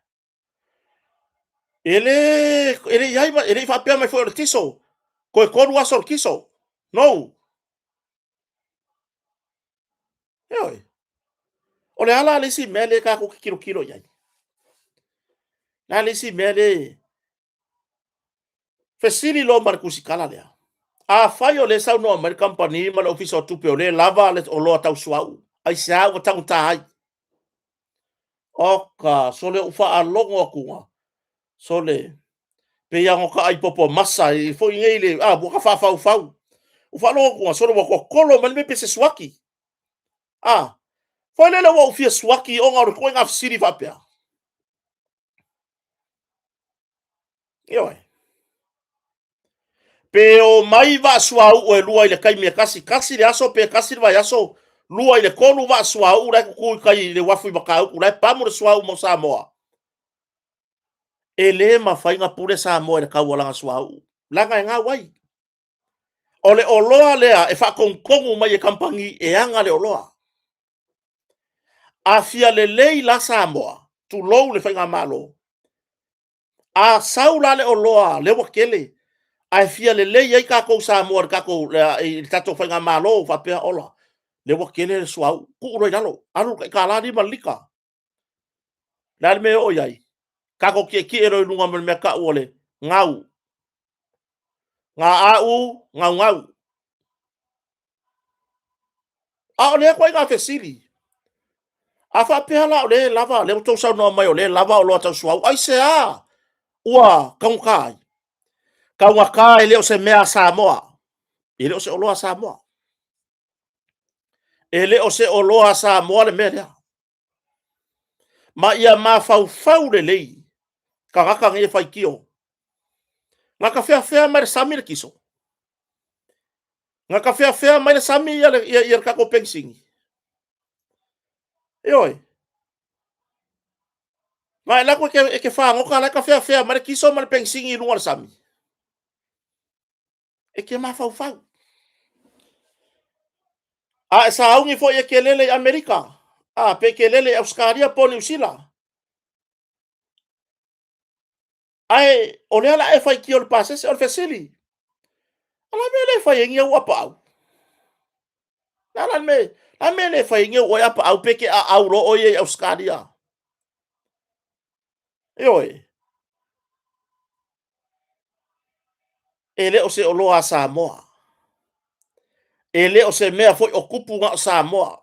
E le, e le i ai, e le i faapea mai foi o le tiso, toe 3 aso o le tiso. No. Ioe. O le a la le isi mea lea tatou te tilotilo i ai? Le a le isi mea lea fesili loa ma le tusitala lea. Afai o lea e saunoa mai le kamupani ma le Ofisa o Tupe o lea e lava le oloa tau suauu, aisea ua taugata ai? Oka, sole ou faalogo atu, sole, pei lava ona ta ai popo masa i foi nei le, a, ua ta faafaufau. Ua faalogo atu, sole ua totolo mai le mea pei se suaki. A, foi lele ua ou fia suaki ona o le ituaiga fesili faapea. Ioe. Pe o mai vaa suauu e lua i le taimi e tasi, tasi le aso pe tasi le vaiaso, lua i le tolu vaa suauu la e tutu i tai i le uafu i Matautu, la e pamu le suauu mo Samoa. E le mafai ona pule Samoa i le tau o lana suauu, leaga e gau ai. O le oloa lea e faatonutonu mai e kamupani e ana le oloa. A fia lelei la Samoa, tulou le faigamalo, a sau la le oloa lea ua tele, ae fia lelei ai tatou Samoa i le tatou faigamalo faapea, ola, lea ua tele le suauu, tuu loa i lalo, alu le tai $1.50 le lita. O le a le mea e oo i ai? Tatou tietie loa i luga ma le mea tau o le gau. Ga a u, gau gau. A o lea ituaiga fesili. A faapea la o lea e lava, lea ua outou saunoa mai o lea e lava oloa tau suauu, aisea ua taugata ai? Taugata e le o se mea a Samoa. E le o se oloa a Samoa. E le o se oloa a Samoa le mea lea. Ma ia mafaufau lelei tagata nei e faitio. Na ta feafea mai le sami le kiso. Na ta feafea mai le sami ia le, ia, ia le tatou penisini. Ioe. Na e lako e ke, e ke fagota la e ta feafea mai le kiso ma le penisini i luga o le sami. E ke mafaufau. A e sauni foi e ke lele i Amerika, a pe ke lele i Ausetalia po o Niu Sila. Ae o lea la e faitio le pasese, o le fesili. A la mea le fai ai ni au apaau? La la me, la mea le fai ai ni au oe apaau pe ke a au lo oe i Australia. Ioe. E le o se oloa a Samoa. E le o se mea foi o kupu na o Samoa.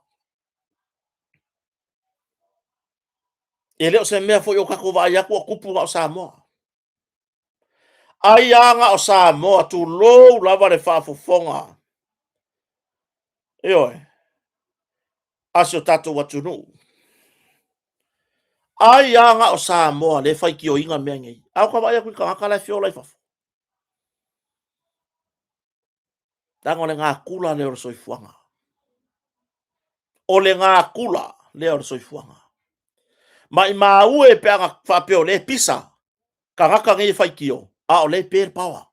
E le o se mea foi o tatou vaai atu o tupu na o Samoa. Ai lava na o Samoa, tulou lava le faafofoga. Ioe, a si o tatou atunuu. Ai lava na o Samoa lea e faitioina mea nei. A o ka vaai atu i tagata la e feola i fafo. Leaga o le natura lea o le soifuaga. O le natura lea o le soifuaga. Maimau e pe ana faapea o lea e pisa tagata nei e faitio, a o lea e pe le paoa.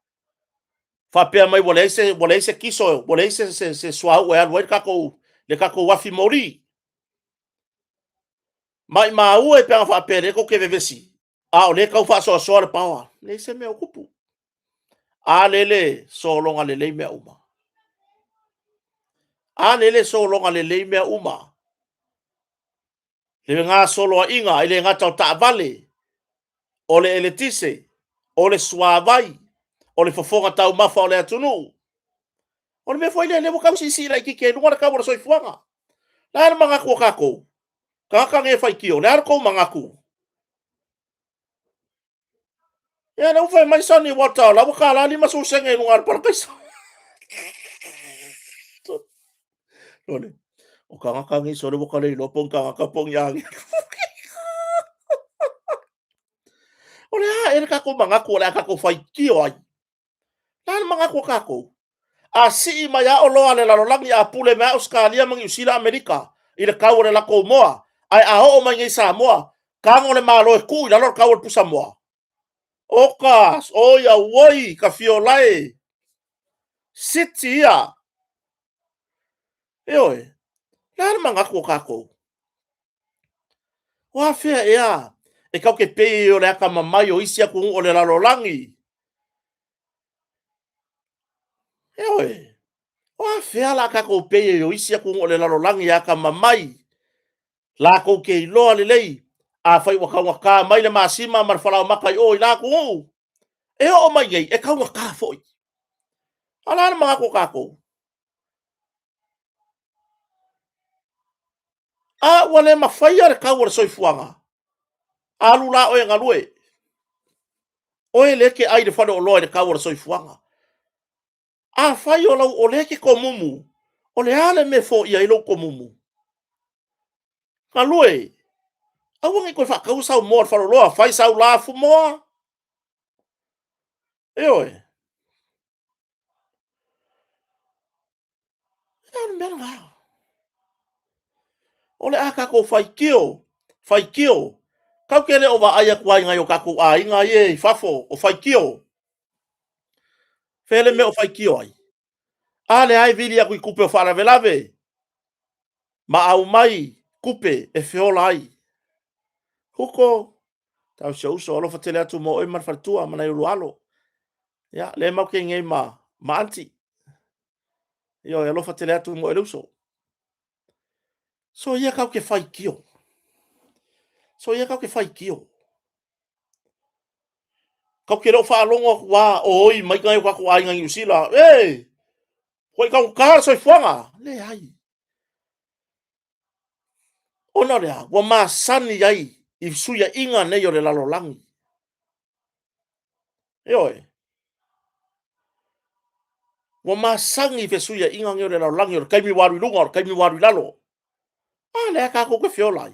Faapea mai ua leai se, ua leai se kiso, ua leai se, se, se suauu e alu ai le tatou, le tatou afi moli. Maimau e pe ana faapea lea tou te vevesi, a o lea e tau faasoasoa le paoa. Leai se mea o tupu. A lele sologa lelei mea uma. A lele sologa lelei mea uma. Le gasoloaiga e le gata o taavale, o le eletise, o le suavai, o le fofoga taumafa o le atunuu. O le mea foi lea, lea ua tau siisii laitiiti ai i luga le tau o le soifuaga. O le a le manatu o tatou? Tagata nei e faitio, o le a le tou manatu? Ia, lea ua fai mai Sonny Walter, o la ua tala 50 sene i luga o le palakaisa. Lole, o tagata nei sole ua ka le iloa po o ni tagata po o ni agelu. O le a ea le tatou manatu o le a tatou faitio ai? Le a le manatu o tatou? A sii mai lava oloa a le lalolagi, a pule mai lava Ausetalia ma Niu Sila Amerika i le tau o le latou moa, ae a oo mai nei i Samoa, tago le Malo e tuu i lalo le tau o le pusa moa. O ka, oi auoi, ka fiola e. Siti ia. Ioe, le a le manatu o tatou? O afea ea e tatou te pei ai o le atamamai o isi atunuu o le lalolagi? Ioe, o afea la tatou pei ai o isi atunuu o le lalolagi e atamamai, latou te iloa lelei, afai ua taugata mai le masima ma le falaoamata i o i la atunuu, e oo mai nei, e taugata foi. A o le a le manatu o tatou? A ua le mafaia le tau o le soifuaga, alu la oe e galue. Oe lea e te ai i le faleoloa i le tau o le soifuaga. Afai o lau o lea e te tomumu, o le a le mea e foia ai lou tomumu? Galue, aua ne i toe faataua sau moa i le faleoloa, fai sau lafumoa. Ioe. E le mea lena. O le a tatou faitio, faitio. Tatou te le o vaai atu ai i nai o tatou aiga ia i fafo o faitio. Fea le mea o faitio ai? A lea e vili atu i tupe o faalavelave ma aumai tupe e feola ai. Huko, tau si ou uso, alofa tele atu mo oe ma le faletua ma nai o lua alo. Ia, lea matou te i nei ma, ma aunty. Ioe, alofa tele atu mo oe le uso. So ia kau ke faitio. So ia kau ke faitio. Kau ke le o faalogo atu a o oi mai nai o tatou aiga i Niu Sila. E! Koi kau ka le soifuaga. Leai. Ona o le a, ua masani ai i fesuiaiga nei o le lalolagi. Ioe. Ua masani i fesuiaiga nei o le lalolagi, o le taimi ua alu i luga, o le taimi ua alu i lalo. A lea tatou te feola ai.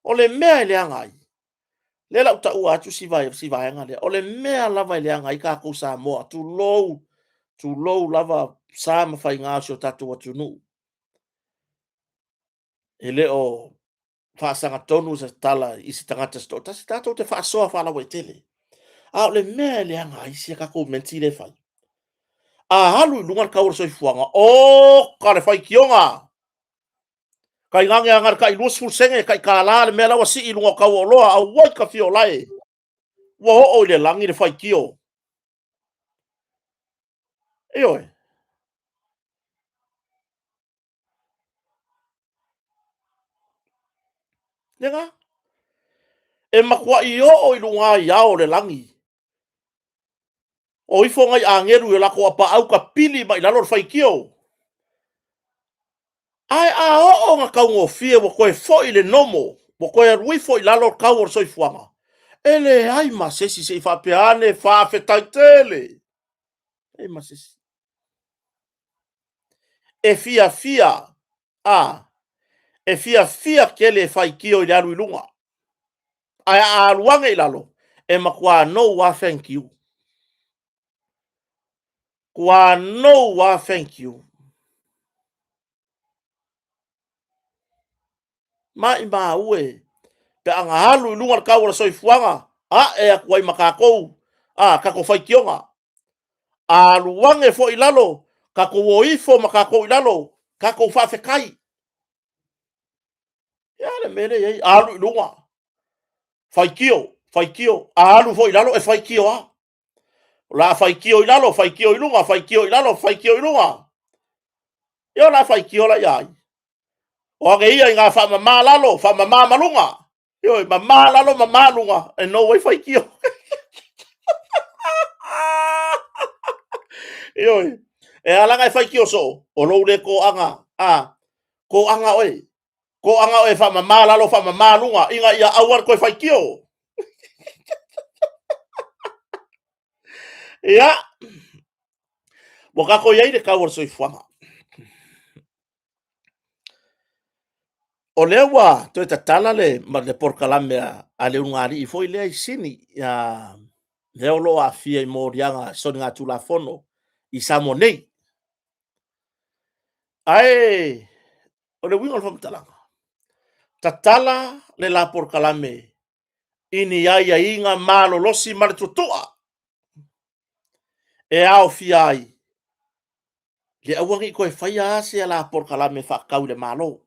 O le mea e leaga ai, lea la ou taua atu si vaega lea, o le mea lava e leaga ai tatou Samoa, tulou, tulou lava sa ma faiga o si o tatou atunuu. E le o faasagatonu se tala i se tagata se toatasi, tatou te faasoa faalauaitele. A o le mea e leaga ai sia tatou menti lea e fai, a alu i luga le tau o le soifuaga, oka le faitioga! Tainane a na o le tai 20 sene, tai $1 le mea la ua sii i luga o tau o oloa, auai ka fiola e! Ua oo i le lagi le faitio. Ioe. Lena. E matuai oo i luga i ao o le lagi. O ifo nai agelu i o latou apaau tapili mai i lalo le faitio. Ae a oo na taugofie ua toe foi le nomo, ua toe alu ifo i lalo le tau o le soifuaga, e leai ma se isi se i faapea ane, faafetai tele. E leai ma se isi. E fiafia, a, e fiafia tele e faitio i le alu i luga. Ae a alu ane i lalo, e matua nou lava thank you. Tua nou lava thank you. Maimau e, pe a na alu i luga le tau o le soifuaga, ae atu ai ma tatou, a, tatou faitioga. A alu ane foi i lalo, tatou o ifo ma tatou i lalo, tatou faafetai. Ia le mea lea e i ai, alu i luga, faitio, faitio, a alu foi i lalo, e faitio lava. O le a faitio i lalo, faitio i luga, faitio i lalo, faitio i luga. Ia o le a faitio la ia ai. O age ia i ngā whaamamā lalo, whaamamā ma luga. Ioe, mamā lalo, mamā luga, e no ai faitio. Ioe, e ala e faitio so, o lou le kōanga, a, kōanga oe, kōanga oe whaamamā lalo, whaamamā luga, inga ia aua le toe faitio. Ia, ua tatou i ai le tau o le soifuaga. O lea ua toe tatala le, le polokalame a, a le ulugalii foi lea i Sini, a, lea o lo o aafia i moliaga soligatulafono i Samoa nei. Ae o le uiga o le faamatalaga, tatala le la polokalame i ni aiaiga malolosi ma le tutua e aofia ai le aua ne i toe faia se la polokalame faatau i le Malo.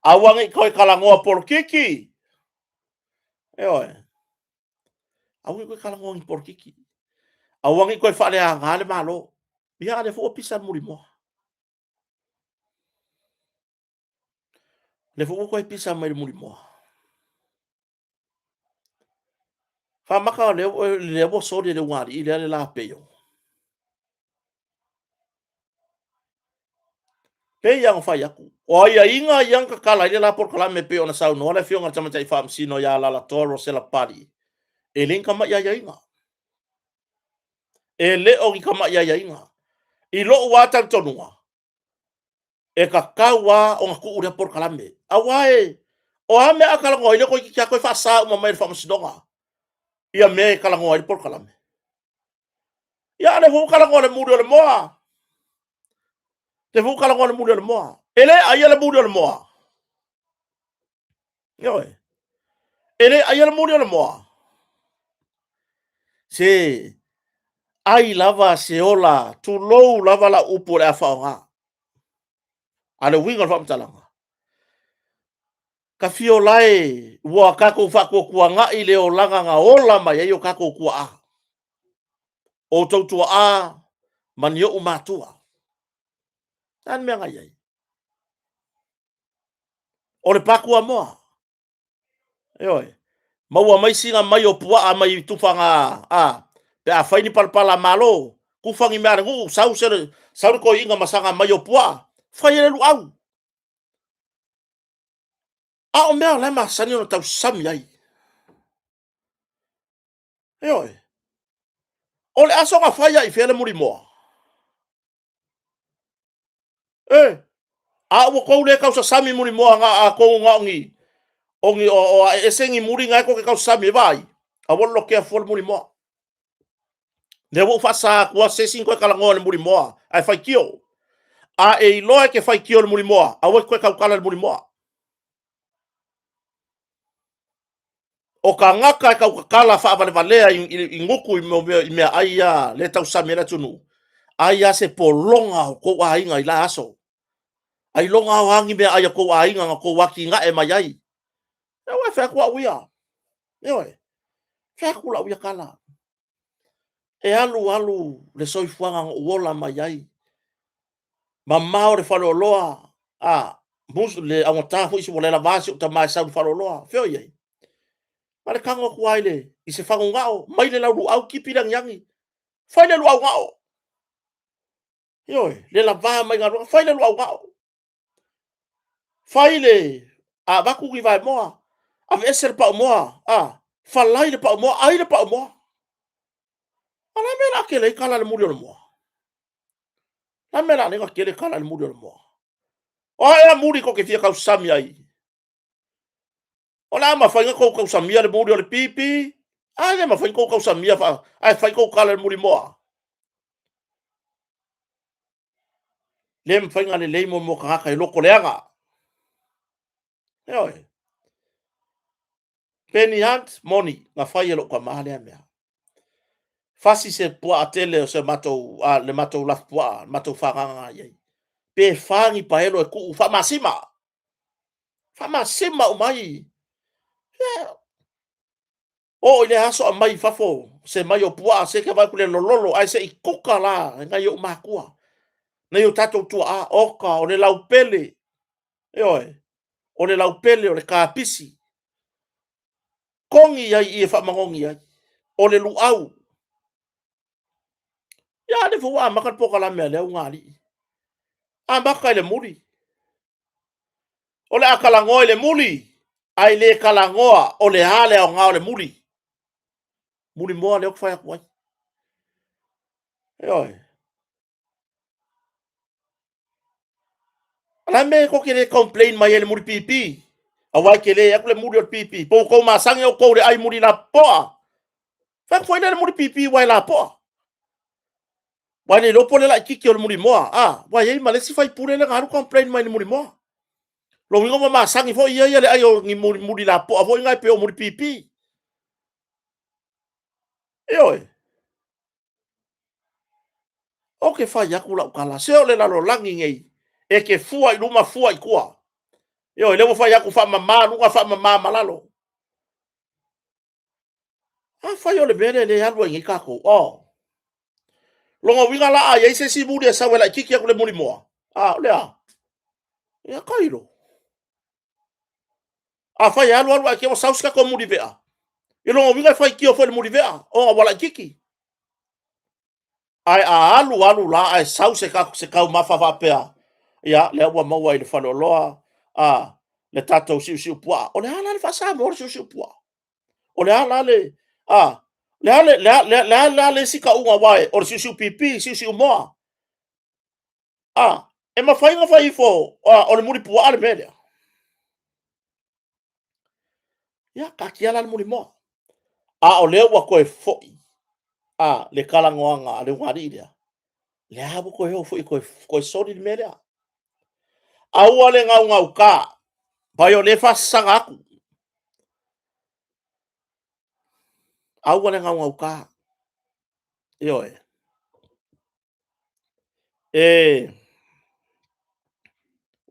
Aua ne i toe talanoa polokiki. Ioe. Aua ne i toe talanoa ni polokiki. Aua ne i toe faaleaga le Malo. Ia, a lea foi ua pisa le mulimoa. Lea foi ua toe pisa mai le mulimoa. Faamaka lea, lea ua soli e le ugaalii lea le lapeio. Pei lava ona fai atu, o aiaiga ia na tatala ai le la polokalame e pei ona saunoa le Afioga i le Tamaitai Faamasino ia Alalatoa Rosella Pali, e le ni tamai aiaiga. E le o ni tamai aiaiga. I lou lava talitonuga, e tatau lava ona tuu lea polokalame. Aua e, o a mea a talanoa ai lea toeitiiti lava toe faasa uma mai e le Faamasinoga ia mea e talanoa ai le polokalame. Ia, a o lea foi ua talanoa i le muli o le moa. Lea foi ua talanoa i le muli o le moa. E le aia le muli o le moa. Ioe. E le aia le muli o le moa. Se ai lava se ola, tulou lava la upu o le a faaaoga. A le uiga o le faamatalaga, ka fio lae ua tatou faatuatuanai le olaga na ola mai ai o tatou tuaa. O outou tuaa ma ni ou matua. Le a le mea na i ai? O le pakuamoa. Ioe. Maua mai sina mai o puaa mai tufaga a pe a fai ni palapala a malo, kufa ni mea a le nuu, sau se sau le toeaina ma saga mai o puaa, fai e le luau. A o mea o la e masani ona tausami ai. Ioe. O le aso na fai ai i fea le mulimoa? E, a ua tou le tausasami mulimoa na atonu na o ni, o ni, o, o ae ese ni muli na e tou te tausasami e vaai, aua le lotea fua le mulimoa. Lea ua ou faasa atu a se isi na toe talanoa i le mulimoa, ae faitio. A e iloa e te faitio i le mulimoa, aua e te toe tautala i le mulimoa. O tagata e tautatala faavalevalea i, i, i gutu i, mea, i mea ai ia le tausami ai le atunuu, ai a se pologa o kou aiga i la aso. Ai loga o agi mea ai a kou aiga na kou atinae mai ai. E ua fai atu au ia. Ioe. Fai atu lau ia kala. E alu alu le soifuaga na ou ola mai ai, mamao le faleoloa, a, musu, le augata foi ua le lava si ou tama e sau i le faleoloa. Fea o i ai? Na o le tago atu lava i, le, i se fagugao, mai le lauluau tipi le agiagi, fai le luau gao. Ioe, le lava mai galuega, fai le luau gao. Fai le, a avatu ni vaemoa, aveese le paumoa, a, falai le paumoa, ai le paumoa. A o le a le mea o le a tele ai tala i le muli o le moa? O le a le mea o le a ala ai ona tele tala i le muli o le moa? O a ea muli tou te fia tausami ai? O le a mafai ona outou tausamia le muli o le pipi? A le mafai ona outou tausamia ae fai tou tala i le muli moa? Le mafai ona lelei mo mea o tagata e loto leaga. Ioe. Penny Hunt, moni, na fai e lou tama lea mea. Fasi se puaa tele o se matou, a, le matou lafupuaa, le matou fagaga na i ai. Pe fa ni paelo e tuu faamasima. Faamasima uma ai. Oo i lea aso aumai i fafo se maio puaa se te vaai atu i le lololo ae se i kuka la e nai ou matua, nai o tatou tuaa, oka o le laupele, ioe, o le laupele o le kapisi, togi ai i i e faamanogi ai, o le luau. Ia, lea foi ua amata le polokalame a lea ulugalii. Amata i le muli. O le a talanoa i le muli, ae le talanoa o le a le aoga o le muli. Muli moa lea ou te fai atu ai. Ioe. O le a le mea tou te le complain mai ai i le muli pipi? Aua e tele atu le muli o le pipi. Po ua tou masani outou i le ai muli lapoa. Fai atu foi lea i le muli pipi aua e lapoa. Aua e le iloa po o le laitiiti o le mulimoa, a, ua i ai ma le isi faipule lea na alu complain mai i le mulimoa. Lona uiga ua masani foi ia ia le ai o ni muli lapoa foi na e pei o muli pipi. Ioe. Ou te fai atu lau tala, se o le lalolagi nei, e te fua i luma, fua i tua. Ioe, lea ua fai atu faamama luga, faamama ma lalo. Afai o le mea lea e alu ai nei tatou, oh. Lona uiga la a i ai se isi muli e sau e laitiiti atu le muli moa, a, o le a? Ia tailo. Afai e alu alu ae te i ua sau se tatou muli vea, i lona uiga e faitio foi i le muli vea, ona ua laitiiti. Ae a alu alu la ae sau se, se taumafa faapea, ia, lea ua maua i le faleoloa, a, le tatou siusiu puaa. O le a la le faa-Samoa o le siusiu puaa? O le a la le, a, le a le, le a, le a, le a, le a le isi tauga aua o le siusiu pipi, siusiu moa. A, e mafai ona fai ifo, a, o le mulipuaa le mea lea. Ia, taatia la le mulimoa. A o lea ua toe foi, a, le talanoaga a le ulugalii lea, lea ua toe o foi toe, toe soli le mea lea. Aua le gaugauta, pai o lea e faasasaga atu. Aua le gaugauta. Ioe. E,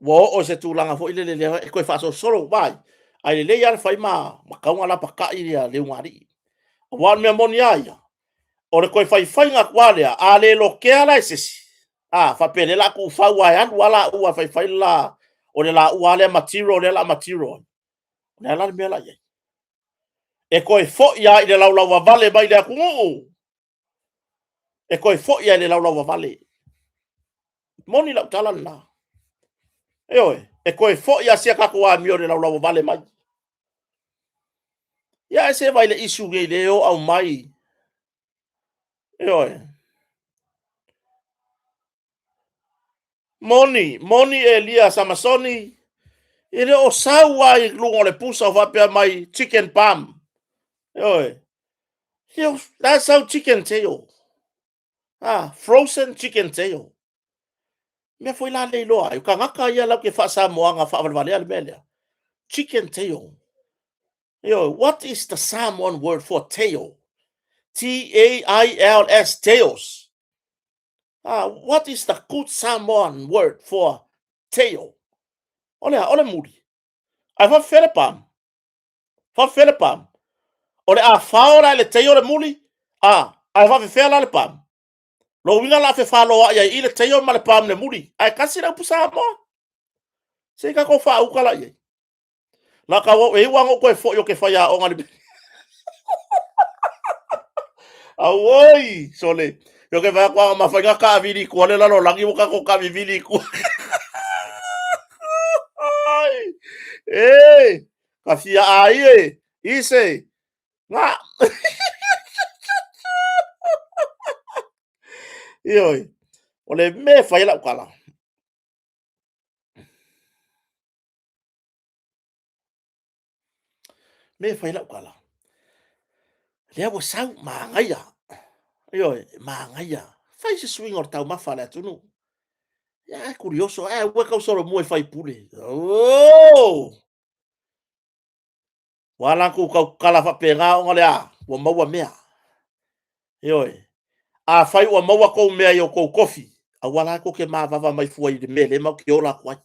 ua oo i se tulaga foi lele lea e toe faasolosolo vai, ae lelei lava le fai ma, ma tau ona lapatai ia le ulugalii. Aua o le mea moni lava ia, o le toe faifaiga atu lava lea, a le lotea la e se isi, a, faapea lea o le a tuufau lava e alu lava laua e faifai le la, o le laua lava lea material lea o le a material ai. O le a la le mea o le a i ai? E toe foi lava i le laulauvavale mai le atunuu. E toe foi lava i le laulauvavale. Moni lau tala lena. Ioe, e toe foi lava sia tatou amio i le laulauvavale mai. Ia ae se vai le issue nei le o aumai. Ioe. Moni, moni Elia Samasoni, e le o sau lava i luga o le pusa o faapea mai chicken palm. Ioe. La sau chicken tail. Ah, frozen chicken tail. Mea foi la le iloa ai. O tagata ia lau ke faasamoaga faavalevalea le mea lea. Chicken tail. Ioe, what is the Samoan word for tail? T-A-I-L-S, tails. Ah, what is the good Samoan word for tail? O le a, o le muli. Ae faafefea le pam? Faafefea le pam? O le a fao la i le tail le muli? Ah. Ae faafefea la le PAM? Lona uiga o le a fefaloai ai i i le teio ma le PAM i le muli, ae tasi le upu Samoa. Se i tatou faauta la i ai. La tau, e iu lava ina ou toe foi ou te faiaoga i le Auoi, sole, ou te vaai atu a na mafai ona taavili i tua le lalolagi ua tatou taavivili i tua. E, ka fia ai e, ise, na. Ioe, o le mea e fai ai lau tala, mea e fai ai lau tala, lea ua sau, manaia, ioe, manaia. Fai se suiga o le taumafa a le atunuu. Ia, curioso, ae aua e tausolomua i faipule. Oh! Ua ala ona tau tatala faapena ona o le a? Ua maua mea. Ioe. Afai ua maua tou mea i o tou tofi, aua la tou te mavava mai fua i le mea lea matou te ola atu ai.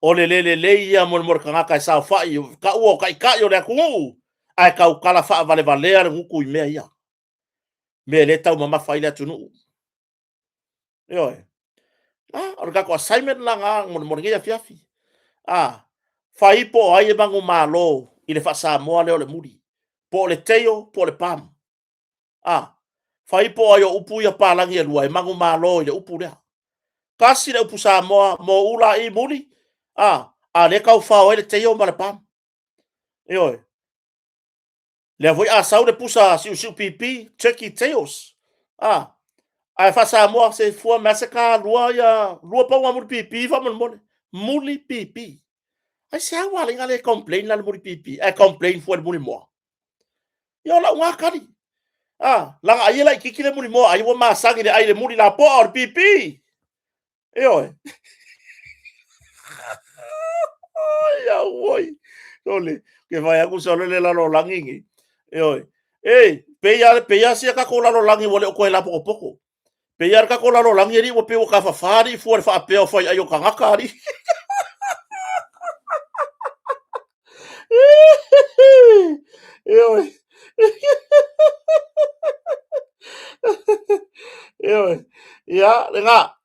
O le le lelei ia mo le tagata e saofai, taua o taitai o le atunuu, ae tautala faavalevalea le gutu i mea ia. Mea lea e taumamafa ai le atunuu. Ioe. Ah, o le tatou assignment la na mo lenei afiafi. Ah, fai po o ai e manumalo i le faa-Samoa lea o le muli. Po o le teio, po o le palm. Ah, fai po o ai o upu ia palagi e lua e manumalo i le upu lea. Tasi le upu Samoa mo ula i muli, ah, a lea tau fao ai le teio ma le palm. Ioe. Lea foi a sau le pusa siusiu pipi, turkey tails. Ah, ae faa-Samoa se fua mai se ka lua ia lua pauga muli pipi faamolemole. Muli pipi. Ai se au ala ina le complain la le muli pipi, ae complain fua le muli moa. Ia o lau ngā kali. Ah, laga ai e laitiiti le muli moa, ai ua masani le ai le muli lapoa o le pipi. Ioe. Ai, auoi. Sole, ke fai aku sole le lalolagi nei. Ioe. Ei, pei a pei a sia tatou lalolagi ua le o toe lapokopoko. Pei a le tatou lalolagi alii ua pei ua tafafā alii fua le faapea o fai ai o tagata alii. Ioe. Ioe. Ia, lena,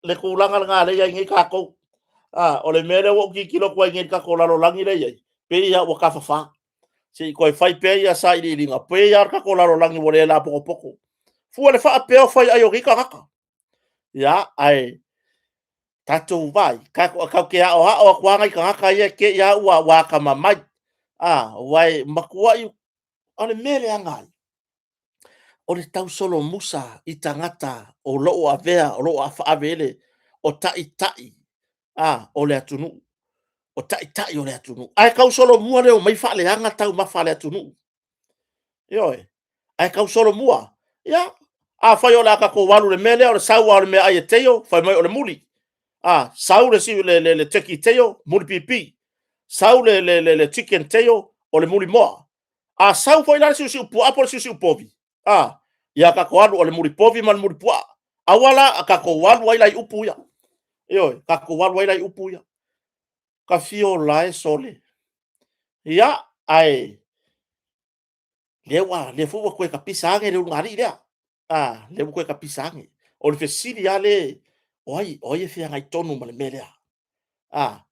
le tulaga lena lea e i ai nei tatou. Ah, o le mea lea ua ou tilotilo atu ai nei i le tatou lalolagi lea e i ai, pei lava ua tafafā. Se i toe fai pea ia sailiiliga, pei lava le tatou lalolagi ua le lapokopoko. Fua le faapea o fai ai o nei tagata. Ia, ae tatou vaai, tatou te aoao atu lava nai tagata ia te i lava ua atamamai. Ah, aua e matuai, o le mea e leaga ai, o le tausolomusa i tagata o lo o avea, o lo o afaave i le, o taitai a, o le atunuu. O taitai o le atunuu. Ae tausolomua le omai faaleaga taumafa a le atunuu. Ioe. Ae tausolomua. Ia, afai o le a tatou alu i le mea lea o le sau lava o le meaai e teio, fai mai o le muli. A, sau le, le, le, le turkey teio, muli pipi. Sau le, le, le, le chicken teio, o le muli moa. A sau foi la le siusiu puaa po o le siusiu povi, a, ia tatou alu o le muli povi ma le muli puaa. Aua la, a tatou alu ai la i upu ia. Ioe, tatou alu ai la i upu ia. Ka fio la e sole. Ia, ae, lea ua, lea foi ua toe tapisa ane le ulugalii lea. A, lea ua toe tapisa ane. O le fesili lava le, o ai, o ai e feagai tonu ma le mea lea? A,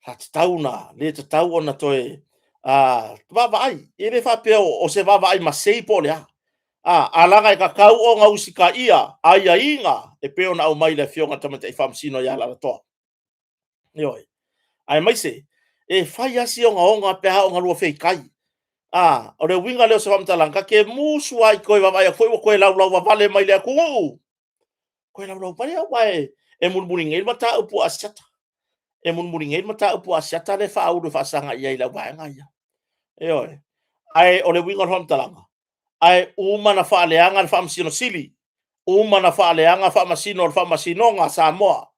sa tatau na, le tatau ona toe a, vaavaai. E le faapea o, o se vaavaai masei po o le a. A, a laga e tatau ona usitaia aiaiga e pei ona aumai i le Afioga i le Tamaitai Faamasino ia Alalatoa. Ioe. Aemaise, e fai lava si ogaoga pe a oo ina lua feitai. A, o le uiga lea o se faamatalaga, ta te musu lava i toe vaavaai atu foi ua toe laulauvavale mai le atunuu. Toe laulau mai, aua e, e mulimuli nei le mataupu a Asiata. E mulimuli nei le mataupu a Asiata lea e faaulu e faasaga i ai i le auvaega ia. Ioe. Ae o le uiga o le faamatalaga, ae uma na faaleaga le Faamasino Sili, uma na faaleaga Faamasino o le Faamasinoga a Samoa,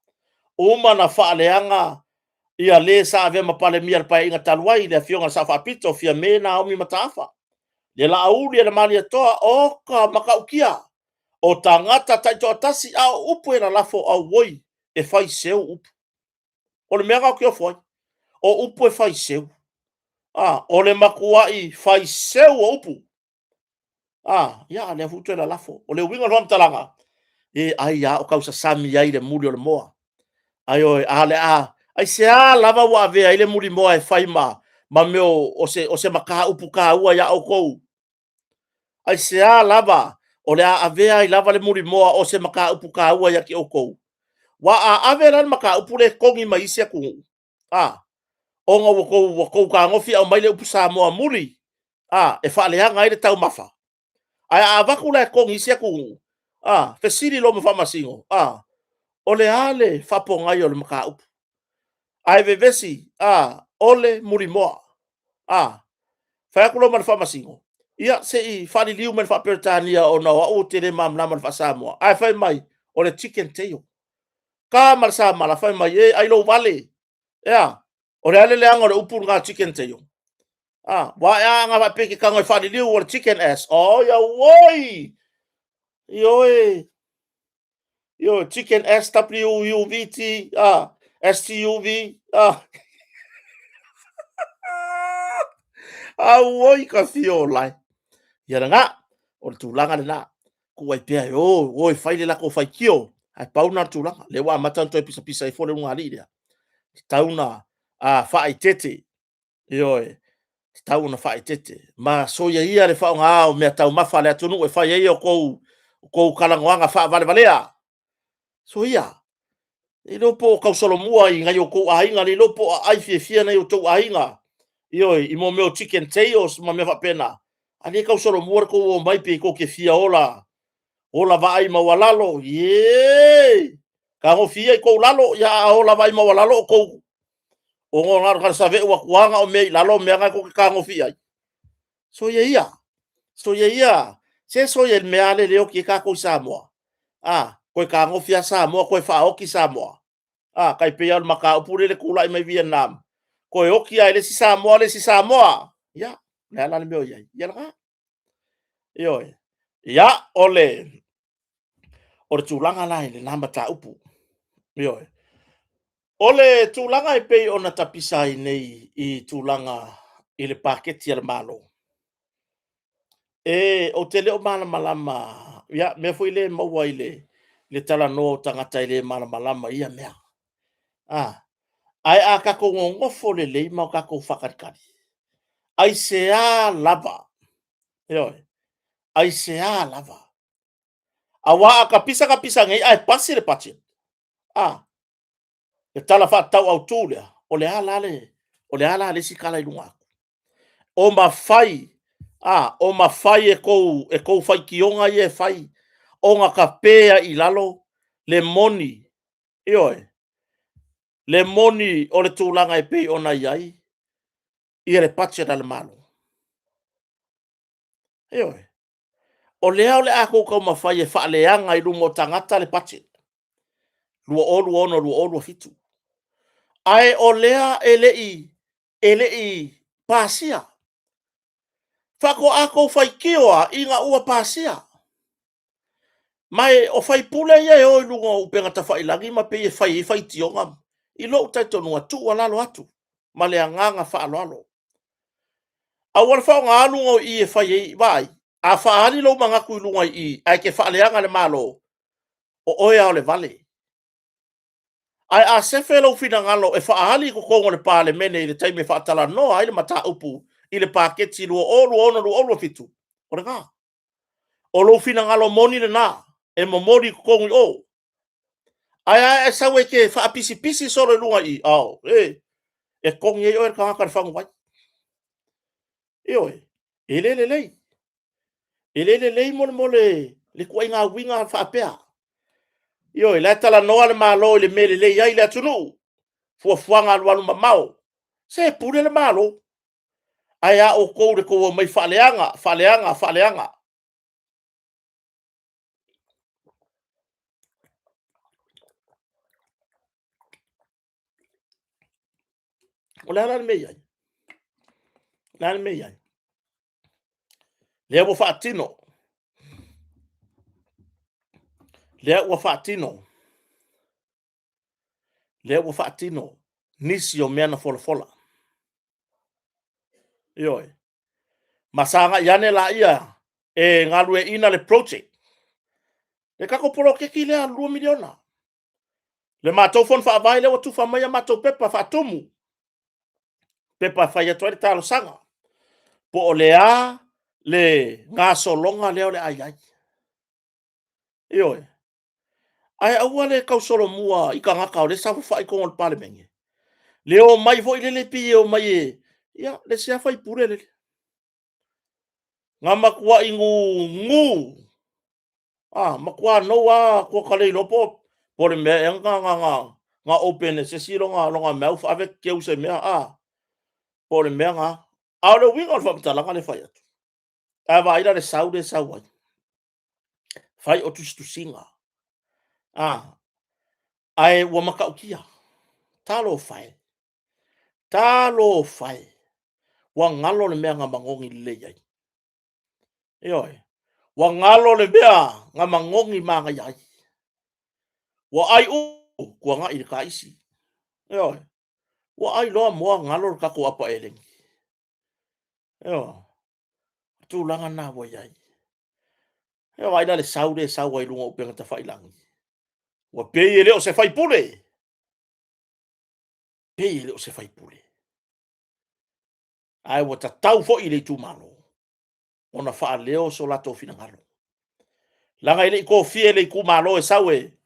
uma na faaleaga ia le sa avea ma Palemia i le Paeaiga talu ai, le Afioga i le Sao Faapito, Fiame Naomi Mataafa, le Laauli a le Malietoa, oka matautia, o tagata taitoatasi, a o upu e lalafo auoi, e fai seu upu. O le mea lena ou te ofo ai, o upu e fai seu. A, o le matuai fai seu o upu. A, ia, a lea foi ua toe lalafo. O le uiga o le faamatalaga, e ai lava o tausasami ai le muli o le moa. Ai oi, a le a, aisea lava ua avea ai le mulimoa e fai ma, ma mea o, o se, o se mataupu taua ia outou? Aisea lava o le a avea ai lava le mulimoa o se mataupu taua ia te outou? Aua a ave la le mataupu lea e togi mai isi atunuu, a, ona ua outou, ua outou fetagofi aumai le upu Samoa muli, a, e faaleaga ai le taumafa. Ae a avatu la e togi i isi atunuu, a, fesili loa ma Faamasino, a, o le a le faapogai o le mataupu? Ae vevesi, a, o le mulimoa. A, fai atu loa ma le Faamasino, ia se i faaliliu mai i le faa-Peretania ona o au ou te le malamalama i le faa-Samoa, ae fai mai, o le chicken tail. Ta ma le samala, fai mai, e ai lou vale. E a? O le a le leaga o le upu lena chicken tail? A, ua ae a ana faapea e te tago e faaliliu o le chicken ass. Oi, auoi! Ioe! Ioe, chicken S W U V T A S T U V A. Auoi ka fia o lae. Ia lena, o le tulaga lena. Tuu ai pea e o, o e fai le latou faitio. Ae pau lena o le tulaga. Lea ua amata ona toe pisapisa ifo le ulugalii lea. Tatau ona faaeteete. Ioe, tatau ona faaeteete. Ma soia ia le faaaoga o mea taumafa a le atunuu e fai ai outou, outou talanoaga faavalevalea. Soia. Le iloa po o tausolomua i nai outou aiga, le iloa po o aai fiafia nai outou aiga. Ioe, i mo mea o chicken tails ma mea faapena. A le tausolomua le tou omai pe tou te fia ola, ola vaai maualalo. Ie! Tagofi ia i tou lalo, ia a ola vaai maualalo o tou o na o le saveu atu lava na o mea i lalo o mea na tou te tagofi i ai. Soia ia, soia ia, se soia i le mea lea e oti ai tatou i Samoa. A, toe tagofi lava Samoa, toe faaoti Samoa. A, tai pei lava o le mataupu lea e tulai mai Vietnam, toe oti lava e le isi Samoa le isi Samoa. Ia, o le a la le mea o i ai? Ia lena. Ioe. Ia, o le o le tulaga la i lena mataupu. Ioe. O le tulaga e pei ona tapisa ai nei i tulaga i le paketi a le Malo, e, ou te le o malamalama, ia, mea foi lea e maua i le, le talanoa o tagata e le malamalama i ia mea. A, ae a tatou nonofo lelei ma o tatou faatalitali, aisea lava, ioe, aisea lava, aua a tapisa tapisa nei ae pasi le budget, a, le Tala Faatatau Autu lea, o le a la le, o le a la le isi tala i luga atu? O mafai, a, o mafai e kou, e kou faitioga ia e fai, ona tape ai i lalo le moni, ioe, le moni o le tulaga e pei ona i ai ia le budget a le Malo. Ioe. O lea o le a tou taumafai e faaleaga i luma o tagata le budget 2026/2027. Ae o lea e le i e le i pasia. Faatoa tou faitio lava ina ua pasia. Ma e o faipule ia e o i luga o upega tafailagi ma pei e fai ai faitioga, i lou talitonuga, tuualalo atu ma le agaga faaaloalo. Aua le faaaoga luga o i e fai ai, vaai, a faaali lou manatu i luga i i ae te faaleaga le Malo, o oe lava o le vale. Ae a sefe lou finagalo e faaali i totonu o le Palemene i le taimi e faatalanoa ai le mataupu i le Paketi 2026/2027, o lena. O lou finagalo moni lena e momoli i totonu i o. Ae a e sau e te faapisipisi solo i luga i i, ao, e, e togi ai oe le tagata i le faguvai. Ioe, e le lelei. E le lelei mo le, mo le, le tuaiga uiga faapea. Ioe, la e talanoa le Malo i le mea e lelei ai le atunuu, fuafuaga alualu mamao. Se pule le Malo. Ae a outou le tou omai faaleaga, faaleaga, faaleaga. O le a la le mea e i ai? O le a le mea e i ai? Lea ua faatino. Lea ua faatino. Lea ua faatino nisi o mea na folafola. Ioe. Ma sagai ane laia. e galueaiina le project. Le tatou poloketi lea $2 miliona. Le matou fono faavae lea ua tufa mai a matou pepa faatumu, pepa e fai atu ai le talosaga, po o le a le gasologa lea o le a i ai. Ioe. Ae aua le tausolomua i tagata o lea e saofafai i totonu o le Palemene, le omai foi lele pei e omai e... Ia, le isi lava sui usufono lele, na matuai gugu, matua nou lava, ua ta le iloa po o le mea ea na open e se isi lona mouth ave teu i se mea, po o le mea lena. A o le uiga o le faamatalaga lea e fai atu, a vaai la i le sau lea e sau ai, fai o tusitusiga, ae ua matautia. Talofa e, talofa e, ua galo le mea na manogi lelei ai. Ioe, ua galo le mea na manogi manaia ai. Ua ai upu, tuanai le taisi. Ioe, ua ai loa moa galo le tatou apa elegi. Ioe, o tulaga na ua i ai. Ia vaai la i le sau lea e sau ai i luga o upega tafailagi. Ua pei e le o se faipule. Pei e le o se faipule. Ae ua tatau foi i le itumalo ona faaleo so latou finagalo. Leaga e le i tofia e le itumalo e sau e,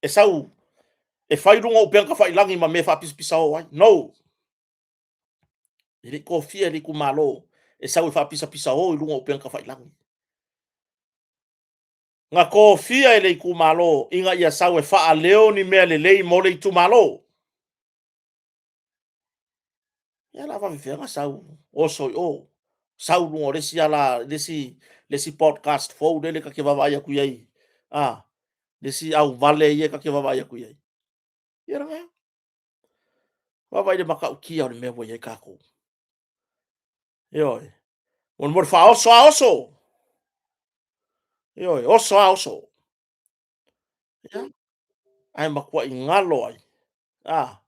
e sau e fai luga o upega tafailagi ma mea faapisapisao ai. No! E le i tofia e le itumalo e sau e faapisapisao i luga o upega tafailagi. Na tofia e le itumalo ina ia sau e faaleo ni mea lelei mo le itumalo. Ia la faapefea ona sau oso i o, sau luga o le isi ala, le isi, le isi podcast fou lele ta te vaavaai atu i ai, a, le isi auvale ia ta te vaavaai atu i ai. Ia lena. Vaavaai i le matautia o le mea ua i ai tatou. Ioe. Mo le faaoso a oso. Ioe, oso a oso. Ia. Ae matuai galo ai. A.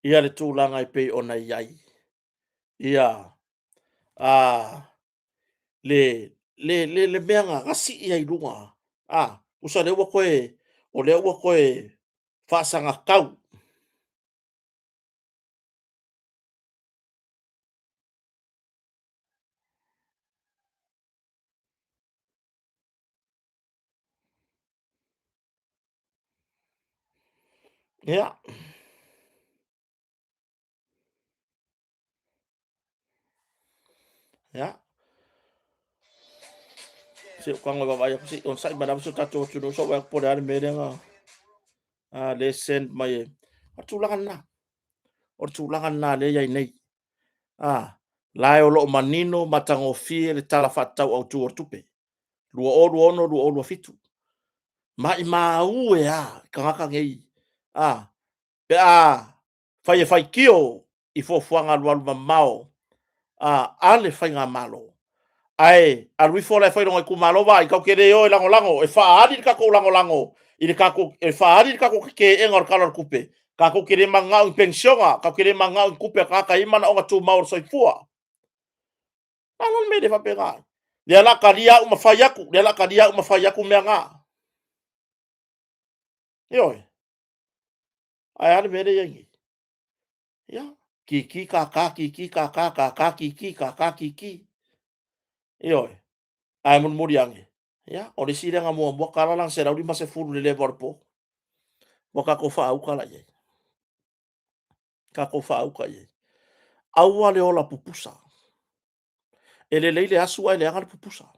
Ia le tulaga e pei ona i ai. Ia. A. Le, le, le, le mea na sii ai i luga. A. Tusa lea ua toe, o lea ua toe faasagatau. Ia. Ia. Se i ou tago e vaavaai atu, se i onosai mai lava si o tatou atunuu se i ou vaai atu po o le a le mea lea na lea e send mai e. O le tulaga lena. O le tulaga lena lea e i ai nei. A, la e o lo o manino matagofie le Tala Faatatau Autu o le Tupe 2026/2027. Maimau e a i tagata nei, a, pe a fai e faitio i fuafuaga alualu mamao a, a le faigamalo. Ae alu ifo la e fai lona itumalo, vaai, tatou te le o e lagolago, e faaali le tatou lagolago i le tatou, e faaali le tatou teteena o le Tala o le Tupe. Tatou te le mananao i penisiona, tatou te le mananao i tupe a tagata e i ai manaoga tumau o le soifua. A la le mea e le faapena ai? Lea la talia au ma fai atu, lea la talia au ma fai atu mea na. Ioe. Ae a le mea lea e i ai nei? Ia, kiki kaka, kiki kaka, kaka kiki, kaka kiki. Ioe. Ae mulimuli ane, ia, o le isi lea na muamua tala lana 150 i le leva o le po. Ua tatou faauka la i ai. Tatou faauka i ai. Aua le ola pupusa. E lelei le asu ae leaga le pupusa.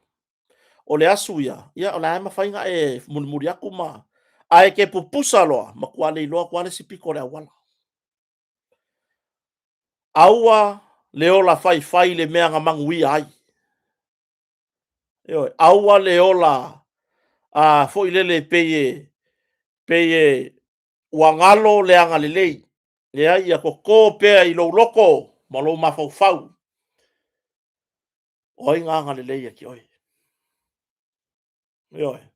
O le asu ia, ia o la e mafai ona e mulimuli atu ma... Ae te pupusa loa, matua le iloa atu lava le isi pito o le auala. Aua le ola faifai i le mea na manuia ai. Ioe, aua le ola a foi lele pei e pei e ua galo le agalelei. Leai, ia toto pea i lou loto ma lou mafaufau. O ai na agalelei ia te oe? Ioe.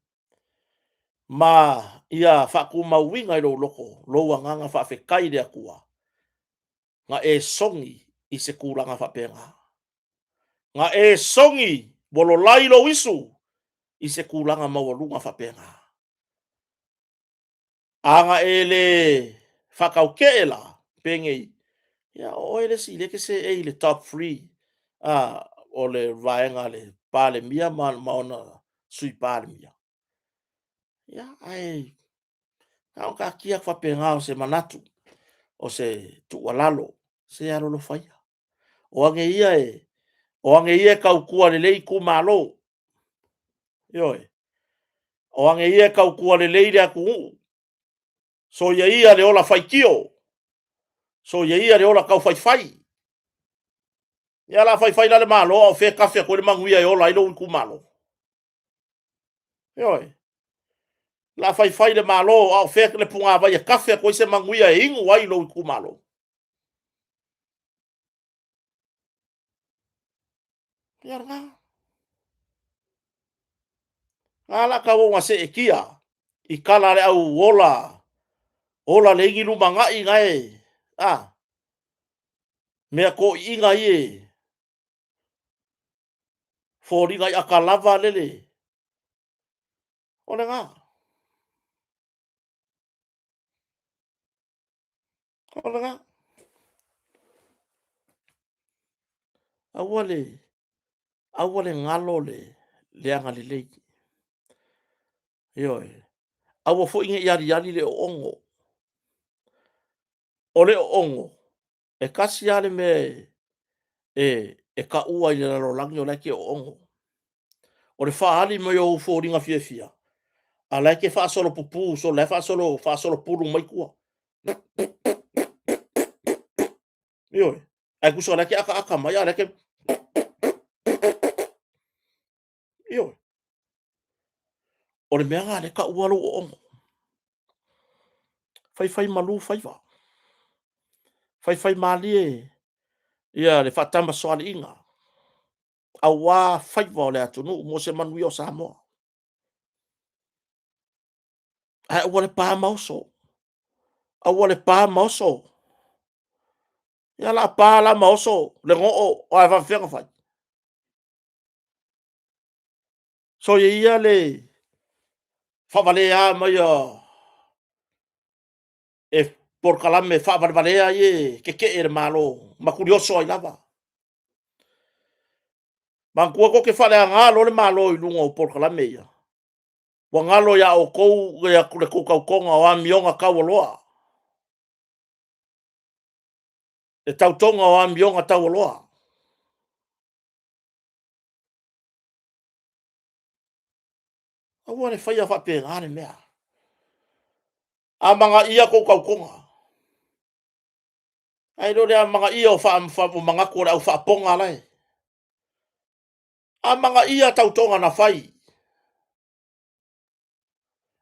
Ma ia faatumauina i lou loto lou agaga faafetai i le Atua na e sogi i se tulaga faapena. Na e sogi Ua lolai lou isu i se tulaga maualuga faapena. A na e le faatautee la, penei, ia o oe le isi lea e te seei i le top 3 o le vaega a le Palemia ma ona Sui Palemia. Ia, ae na ona taatia atu faapena o se manatu, o se tuualalo, se alolofa ia. O age ia e tautua lelei itumalo, ioe, o age ia e tautua lelei le atunuu, soia ia le ola faitio, soia ia le ola taufaifai. Ia o le a faifai la le Malo a o fea e tafe atu ai le manuia e ola ai lou itumalo? Ioe. O le a faifai le Malo a o fea le punavai e tafe atu ai se manuia e inu ai lou itumalo? Ia o lena. A la tauau ina seetia i tala a le au ola, ola leai ni lumanai na e, a, mea toeaiina ia e foliga i atalava lele. O lena. O lena. Aua le, aua le galo le agalelei. Ioe. Aua foi ne i aliali le oogo. O le oogo, e tasi lava le mea e taua i le lalolagi o la e te oogo. O le faaali mai o ou foliga fiafia, a o la e te faasolopupu solo, la e faasolopulu mai tua. Ioe. Ae tusa o la e te ataata mai, a o la e te... Ioe. O le mea lena o lea e taua lou oogo. Faifai malu faiva. Faifai malie ia le faatamasoaliiga aua faiva o le atunuu mo se manuia o Samoa. Ae aua le pa ma oso. Aua le pa ma oso. Ia la pa la ma oso le goo, ae faafefea ona fai? Soia ia le faavalea mai o e polokalame faavalevalea ia e tetee e le Malo ma tulioso ai lava. Manatua tou te faaleaga loa le Malo i luga o polokalame ia, ua galo ia outou le tou tautoga o amioga taualoa. Le tautoga o amioga taualoa. Aua le faia faapena le mea. Amanaia tou tautoga. Ae le o le amanaia o manatu o le au faapoga la e. Amanaia tautoga na fai.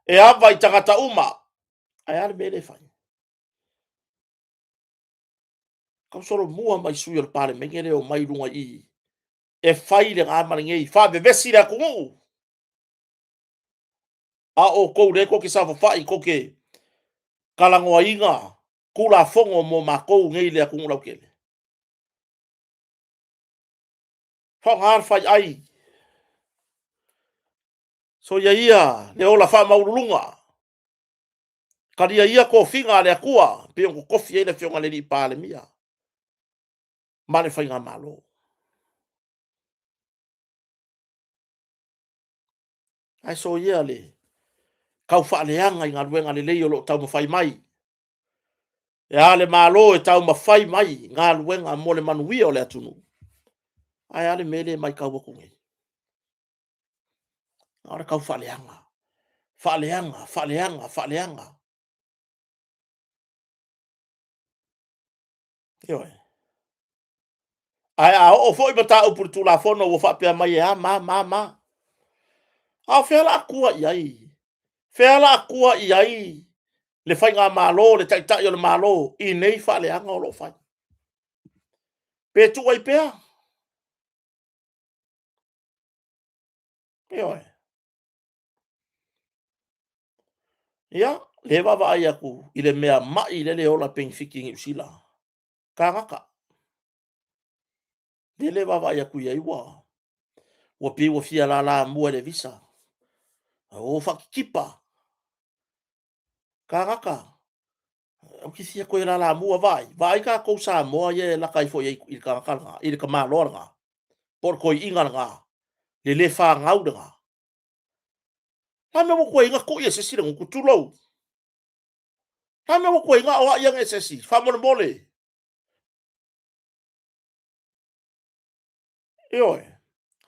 E ava i tagata uma. Ae a le mea lea e fai? Tau solomua mai sui o le Palemene lea e omai i luga i i e fai lena ma lenei, faavevesi le atunuu. A o outou lea tou te saofafai tou te talanoaina Tulafono mo matou nei i le atunuu lautele. Faaaoga le faiai. Soia ia le ola faamaualuluga. Talia ia tofiga a le Atua pei ona totofi ai le Afioga i le Alii Palemia ma le Faigamalo. Ae soia le tau faaleaga i galuega lelei o lo o taumafai mai. E a le Malo e taumafai mai galuega mo le manuia o le atunuu. Ae a le mea lea e matau atu nei? Na o le tau faaleaga, faaleaga, faaleaga, faaleaga. Ioe. Ae a oo foi mataupu i le Tulafono ua faapea mai e a ma ma ma. A o fea la a tua i ai? Fea la a tua i ai le faigamalo, le taitai o le Malo i nei faaleaga o lo o fai? Pe tuu ai pea? Ioe. Ia, lea e vaavaai atu i le mea mai lea e ola penefiti i Niu Sila. Kānata. Lea le vaavaai atu i ai ua... Ua pei ua fia lalamua i le visa. O faakitipa. Kānaka, ou te fia toe lalamua, vaai, vaai tatou Samoa ia e laka ifo i ai i le tagata lena, i le tamaloa lena, po o le toeaina lena, le le fanau lena. A mea ua tuai ai ona tui e se isi le gutu, tulou. A mea ua tuai ai ona aoai ane e se isi, faamolemole. Ioe.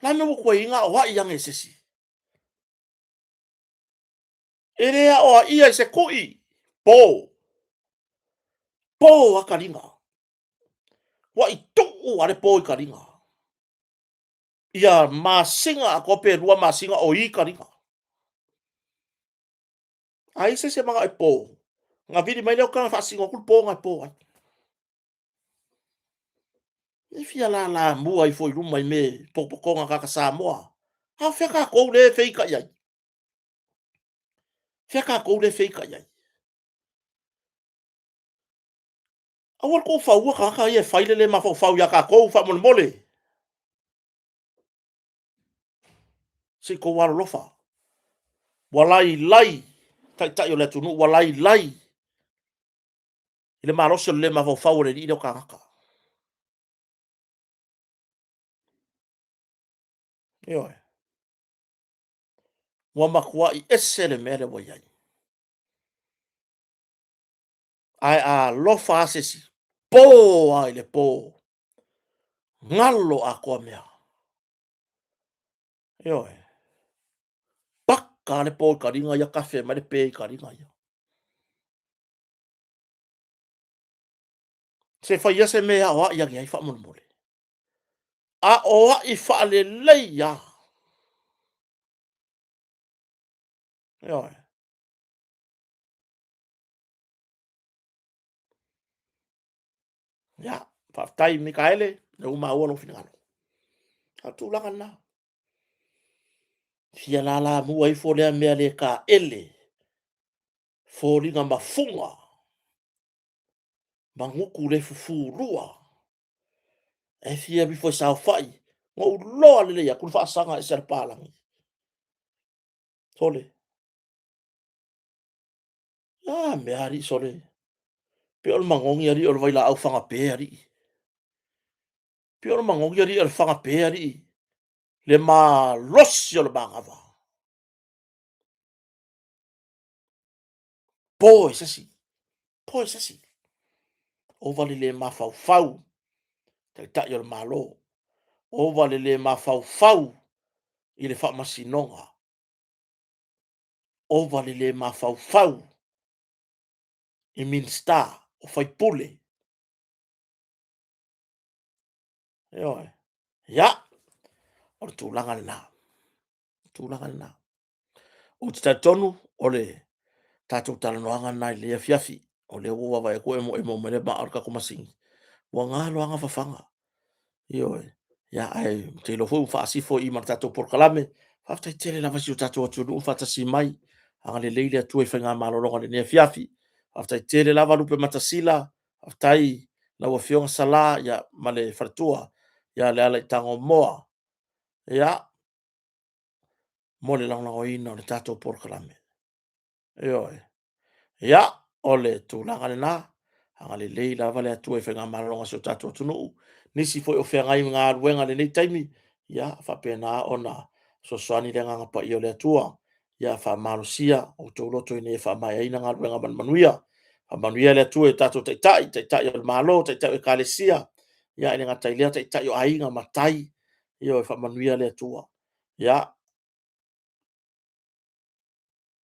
O le a le mea ua tuai ai ona aoai ane e se isi? E le aoaia i se tui, po. Po a taliga. Ua i tuu lava le po i taliga. Ia masina atoa pe 2 masina o i taliga. A i se isi e manao e po, ona vili mai lea o tagata faasino atu le po na e po ai. E fia lalamua ifo i luma i me potopotoga tagata Samoa. A o fea tatou lea e feitai ai? Fea tatou lea e feitai ai? Aua le tou faua tagata ia e fai le le mafaufau ia tatou faamolemole. Se i tou alolofa. Ua lailai taitai o le atunuu, ua lailai i le malosi o le le mafaufau o le alii lea o tagata. Ioe. Ua matuai ese le mea lea ua i ai. Ae a alofa lava se isi, po lava i le po, galo atoa mea. Ioe. Paka le po i taliga ia, kafe mai le pe i taliga ia. Se fai ia se mea e aoai ane ai faamolemole. Aoai faalelei lava. Ioe. Ia, faafetai Mikaele, lea ua maua lou finagalo. A o le tulaga lena. Fia lalamua ifo lea mea le taele, foliga mafuga, magutu le fufulua, e fia alu ifo e saofai, na ou iloa lelei atu le faasaga ese a le papalagi. Sole, a mea alii sole, pei o le manogi alii o le vailaau fagape alii. Pei o le manogi alii o le fagape alii, le malosi o le manava. Po e se isi, po e se isi. Ova le le mafaufau, Taitai o le Malo, ova le le mafaufau i le faamasinoga, ova le le mafaufau i Minisita o faipule. Ioe. Ia, o le tulaga lena. Tulaga lena. Ou te talitonu o le tatou talanoaga lena i lenei afiafi. O lea ua ou vaavaai atu ua emoemo mai le maa o le tatou masini. Ua galo lava fafaga. Ioe. Ia, ae ou te iloa foi ua faasifo i i ma le tatou polokalame. Faafetai tele lava i si o tatou atunuu le faatasi mai. Agalelei le Atua i faigamalologa i lenei afiafi. Faafetai tele lava Lupematasila, faafetai lau Afioga Sala ia, ma le faletua ia Lealaitagomoa. Ia, mo le lagolagoina o le tatou polokalame. Ioe. Ia, o le tulaga lena, agalelei lava le Atua i faigamalologa a si o tatou atunuu. Nisi foi o feagai ma galuega i lenei taimi, ia faapena ona fesoasoani le Agaga Paia o le Atua, ia faamalosia outou loto ina ia faamaeaina galuega ma le manuia. Faamanuia le Atua i o tatou taitai, taitai o le Malo, taitai o Ekalesia, ia e le gata i lea, taitai o aiga, matai, ioe, faamanuia le Atua. Ia,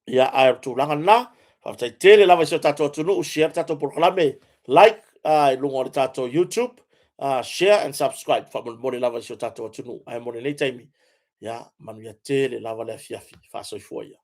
ia ae o le tulaga lena, faafetai tele lava i si o tatou atunuu, share le tatou polokalame, like i luga o le tatou YouTube, share and subscribe, faamolemole lava i si o tatou atunuu. Ae mo lenei taimi, ia, manuia tele lava le afiafi, faasoifua ia.